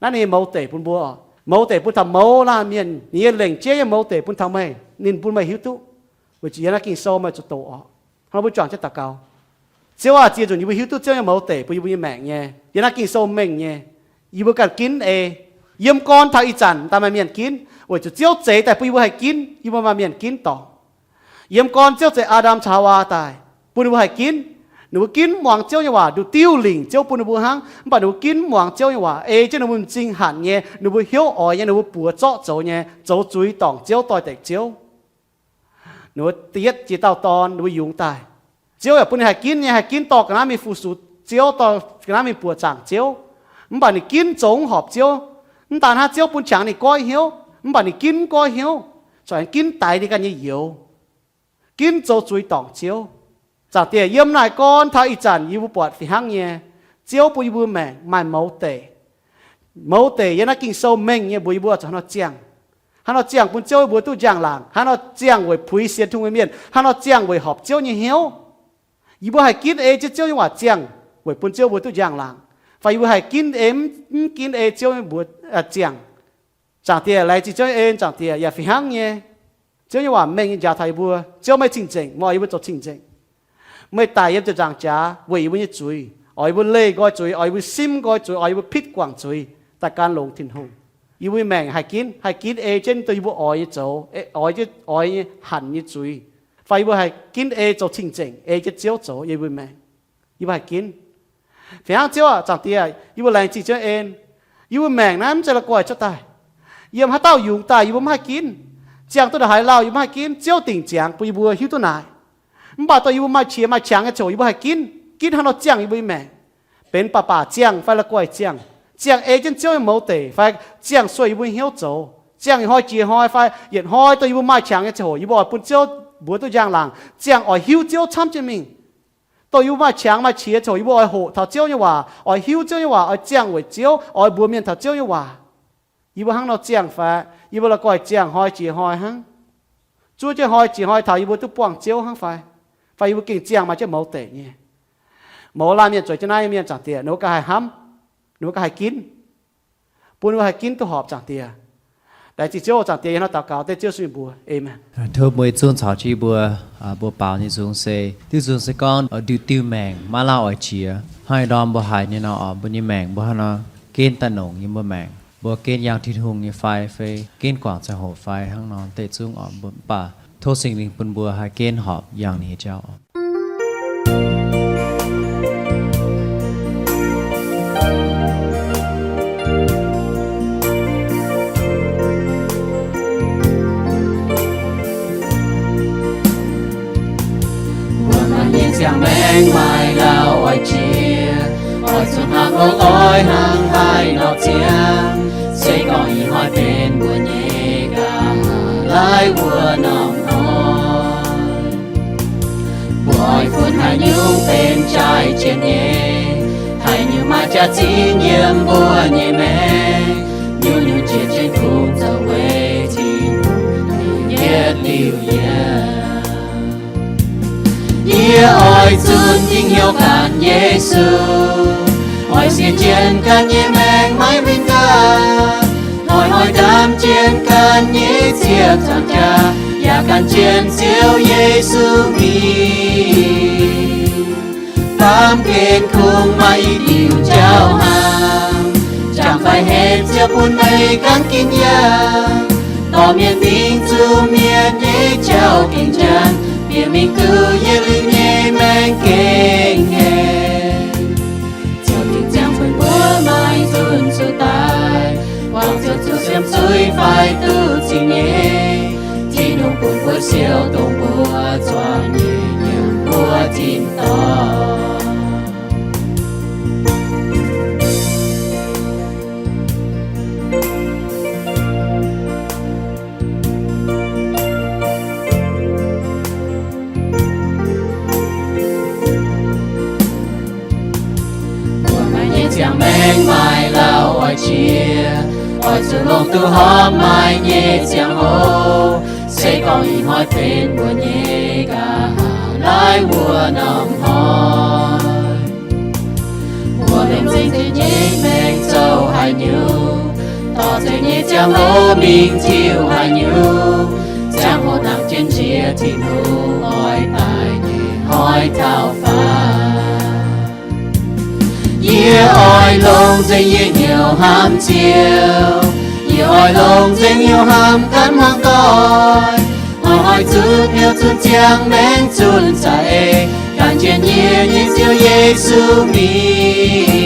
Naaiv ninh nyei mouz deic bun mbuo orqc. Mouz deic bun taux mouz laanh mienh, ninh nyei lengc jeiv nyei mouz deic bun taux meih, ninh bun meih hiuv duqv. Weic zuqc yiem naaiv Ging-Sou meih zuqc doqc orqc. Hnangv nor mbuo juangc jienv daux gaux. Ziouv aah, ziex nzunc yie mbuo hiuv duqv Ziouv nyei mouz deic bun yie mbuo nyei maengc nyei. Yiem naaiv Ging-Sou mengh nyei, yie mbuo ganh ginv ei. Yiem gorn taux ih zanc daaih maaih mienh ginv, weic zuqc Ziouv zeix daaih bun yie mbuo haih ginv, yie mbuo maaih mienh ginv dorngc. Yiem gorn Ziouv zeix Aa^ndam caux Haawaa daaih, bun ninh mbuo haih ginv. Ninh mbuo ginv mv muangx Ziouv nyei waac, nduqc diuv lingc Ziouv bun ninh mbuo hnangv. Mv baac ninh mbuo ginv mv muangx Ziouv nyei waac, ei jienv ninh mbuo m'zing hanc nyei, ninh mbuo hnyouv oix nyei, ninh mbuo buoz zorqv zoux nyei, zoux zuiz dorngc Ziouv, doix-dekc Ziouv. Ninh mbuo da'yietv jiex dauh dorn, ninh mbuo yungz daaih. Ziouv yaac bun ninh haih ginv nyei, haih ginv dorh ga'naaiv mingh fu-sux Ziouv, dorh ga'naaiv mingh buoqc zaangc Ziouv. Mv baac ninh ginv zoux mv horpc Ziouv. Mv daan hnangv, Ziouv bun qangx ninh goiv hnyouv, mv baac ninh ginv mv goiv hnyouv, corc aengx ginv daix ninh ganh nyei youz, ginv zoux zuiz dorngc Ziouv. Zaangc Diex, yiem naaiv gorn taux ih zanc yie mbuo buatc fih hnangv nyei, Ziouv bun yie mbuo maengc maaih mouz deic. Mouz deic yiem naaiv Ging-Sou mengh nyei mbuox yie mbuo zuqc haaix nor ziangh. Haaix nor ziangh bun Ziouv mbuo duqv njang-laangc? Haaix nor ziangh weic puix sienx Tin-Hungh nyei mienh? Haaix nor ziangh weic horpc Ziouv nyei hnyouv? Yie mbuo haih ginv ei jienv Ziouv nyei waac ziangh weic bun Ziouv mbuo duqv njang-laangc, fai yie mbuo haih ginv ei, mv ginv ei Ziouv mbuo ziangh? Zaangc Diex, laengz zingh Ziouv nyei en, Zaangc Diex, yaac fih hnangv nyei, Ziouv nyei waac mengh nyei njaaux taux yie mbuo. Ziouv meih cing-nzengc, meih oix yie mbuo zoux cing-nzengc. Meih daic yiem ziepc nzaangc jaax weic yie mbuo nyei zuiz, oix yie mbuo leih nqoi zuiz, oix yie mbuo simv nqoi zuiz, oix yie mbuo pitv guangc zuiz, daaih gan longx Tin-Hungh. Yie mbuo maengc haih ginv, haih ginv ei jienv dongh yie mbuo oix nyei zoux, oix, oix nyei hanc nyei zuiz, fai yie mbuo haih ginv ei zoux cing-nzengc ei jienv Ziouv zoux yiem yie mbuo maengc. Yie mbuo haih ginv. Fih hnangv Ziouv aac, Zaangc Diex, yie mbuo laengz zingh Ziouv en. Yie mbuo maengc naaiv mv zeiz la'guaih cuotv daaih. Yiem haaix dauh yungz daaih yie mbuo mv haih ginv. Ziangh duqv ndongc haaix lauh yie mbuo mv haih ginv. Ziouv dingc ziangx bun yie mbuo hiuv duqv naaic. Mv baac dongh yie mbuo maaih qiex maaih qangx nyei ziangh hoc yie mbuo haih ginv. Ginv haaix nor ziangh yie mbuo nyei maengc? Benx baac baac ziangh fai la'guaih ziangh? Ziangh ei jienv Ziouv nyei mouz deic fai ziangh sueih yie mbuo nyei hnyouv zoux? Ziangh ih hnoi jiex hnoi fai yietc hnoi dongh yie mbuo maaih qangx nyei ziangh hoc yie mbuo oix bun Ziouv mbuox duqv njang-laangc, ziangh oix hiuv Ziouv camv jienv mingh. Dongh yie mbuo maaih qangx maaih qiex ziangh hoc yie mbuo oix hoqc taux Ziouv nyei waac, oix hiuv Ziouv nyei waac, oix ziangh weic Ziouv, oix mbuox mienh taux Ziouv nyei waac. Yie mbuo hnangv nor ziangh fai yie mbuo la'guaih ziangh hnoi jiex hnoi hnangv? Zuov jienv hnoi jiex hnoi taux yie mbuo duqv buangh Ziouv hnangv fai? Fai yie mbuo gengh ziangh maaih jienv mouz deic nyei? Mouz laanh mienh zueiz jienv naaiv nyei mienh, Zaangc Diex, ninh mbuo ganh haih hnamv, ninh mbuo ganh haih ginv, bun ninh mbuo haih ginv duqv horpc, Zaangc Diex. Laengz zingh Ziouv, Zaangc Diex, yie hnangv daux gaux dengv Ziouv Yesu mbuox, Aamen. Tov mbuo yietc zungv caux jienv yie mbuo, mbuo baaux nyei nzung se, diuh nzung se gorngv diuh diuh maengc maiv lauh oix jiex. Hnangv haaix ndorm mbuo haiz nyei nor, mbuo nyei maengc mbuo hnangv nor ginv daaih nongc yiem mbuo maengc, mbuo ginv yangh Tin-Hungh nyei fai, fai ginv guangc ziangh hoc fai hnangv nor deix zungv oc. Mv baac tov Singx Lingh bun mbuo haih ginv horpc yangh ninh nyei jauv oc. Mbuo maaih nyei ziangh maengc maaih lauh oix jiex, oix zuqc hnangv longx oix hnangv haaix nor ziangh, se gorngv ih hnoi benx mbuo nyei ga'haav laih wuov norm hnoi. Mbuo oix funx haaix nyungc benx jaaix jienv nyei? Haaix nyungc maaih jaax-zinh yiem mbuo nyei maengc? Nyungc-nyungc jiex jienv kungx zoux weic Tin-Hungh nyei yietc liuz yiem. Yie oix zunc dingc hnyouv gan Yesu, oix sienx jienv ganh nyei maengc maiv winh gaax, hnoi-hnoi ndaam jienv ganh nyei ziepc nzaangc jaax, yaac gan jienv Ziouv Yesu mingh. Baamh gen kungx maaih i diuc jauv hnaangx, jangx fai henv Ziouv bun meih gan ginv yaac. Dorh mienh mingh zuqc mienh nyei jauv gengh janx, bieqc mingh duqv yietc liuz nyei maengh gengh hec. Ziouv dingc ziangx bun mbuo maiv nzunc zuqc daaih, buangh Ziouv zuqc siemv zuiz fai duqv zingh nyei. Tin-Hungh bun mbuo siou dongh mbuo zuangx nyei yiem mbuo tin-dorngh. Mbuo maaih nyei ziangh maengc maaih lauh oix jiex, oix zuqc longc duqv horpc maaih nyei ziangh hoc, se gorngv ih hnoi benx mbuo nyei ga'haav laih wuov norm hnoi. Mbuo longc nzengc nyei maengc zoux haaix nyungc, dorh nzengc nyei ziangh hoc mingh tiuv haaix nyungc, ziangh hoc nangc jienv njiec Tin-Hungh oix daaih nyei hnoi taux faaux. Yie oix longc nzengc yie hnyouv hnamv Ziouv, yie oix longc nzengc hnyouv hnamv ganh hmuangx doic, oix zuqc hnyouv zunh ziangh maengc zunh za'eix, gan jienv yie nyei Ziouv Yesu mingh.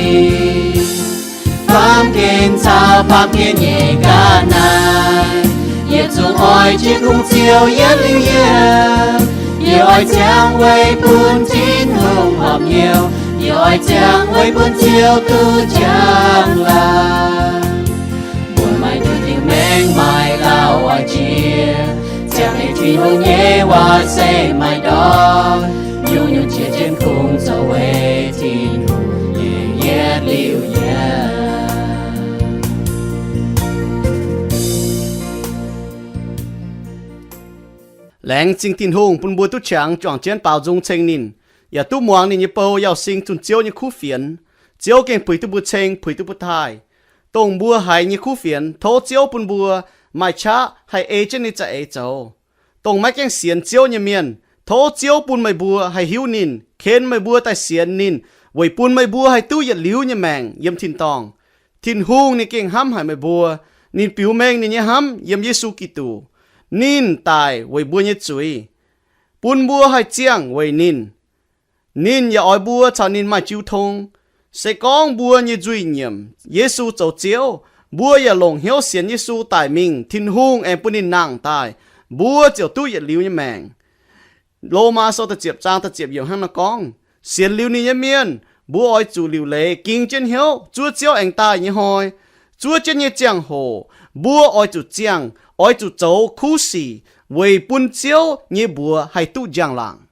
Baamh gen caux baamh gen nyei ga'naaiv, yie zungv oix jiex kungx Ziouv yietc liuz yiem. Yie oix ziangh weic bun Tin-Hungh horpc hnyouv, yie oix ziangh weic bun Ziouv duqv njang-laangc. Mbuo maaih diuc diuc maengc maaih lauh oix jiex, ziangh ei Tin-Hungh nyei waac se maaih ndortv. Nyungc Jiex jienv kungx zoux weic Tin-Hungh nyei yietc liuz yiem. Laengz zingh Tin-Hungh bun mbuo duqv qangx juangc jienv baaux nzung ceng ninh, yaac duqv muangx ninh nyei bou Yauh Sing zunh Ziouv nyei kuv fienx. Ziouv gengh puix duqv mbuo ceng, puix duqv mbuo taaih. Dongh mbuo haiz nyei kuv fienx, tov Ziouv bun mbuo maaih qaqv haih ei jienv ninh za'eix zoux. Dongh maiv gaengh sienx Ziouv nyei mienh, tov Ziouv bun meih mbuo haih hiuv ninh, ken meih mbuo daaih sienx ninh, weic bun meih mbuo haih duqv yietc liuz nyei maengc yiem tin-dorngh. Tin-Hungh ninh gengh hnamv haic meih mbuo. Ninh biux mengh ninh nyei hnamv yiem Yesu Giduc. Ninh daic weic mbuo nyei zuiz, bun mbuo haih ziangh weic ninh. Ninh yaac oix mbuo caux ninh maaih jiu tong. Se gorngv mbuo nyei nzuih nyiemc Yesu zoux Ziouv, mbuo yaac longc hnyouv sienx Yesu daic mingh, Tin-Hungh aengx bun ninh nangh daaih, mbuo ziouc duqv yietc liuz nyei maengc. Lomaa Sou da'ziepc zaang da'ziepc yiemc hnangv naaiv gorngv, sienx liuz ninh nyei mienh, mbuo oix zuqc liuc leiz ging jienv hnyouv zuov Ziouv aengx daaih nyei hnoi. Zuov jienv nyei ziangh hoc mbuo oix zuqc ziangh, oix zuqc zoux kuv sic weic bun Ziouv nyei mbuox haih duqv njang-laangc.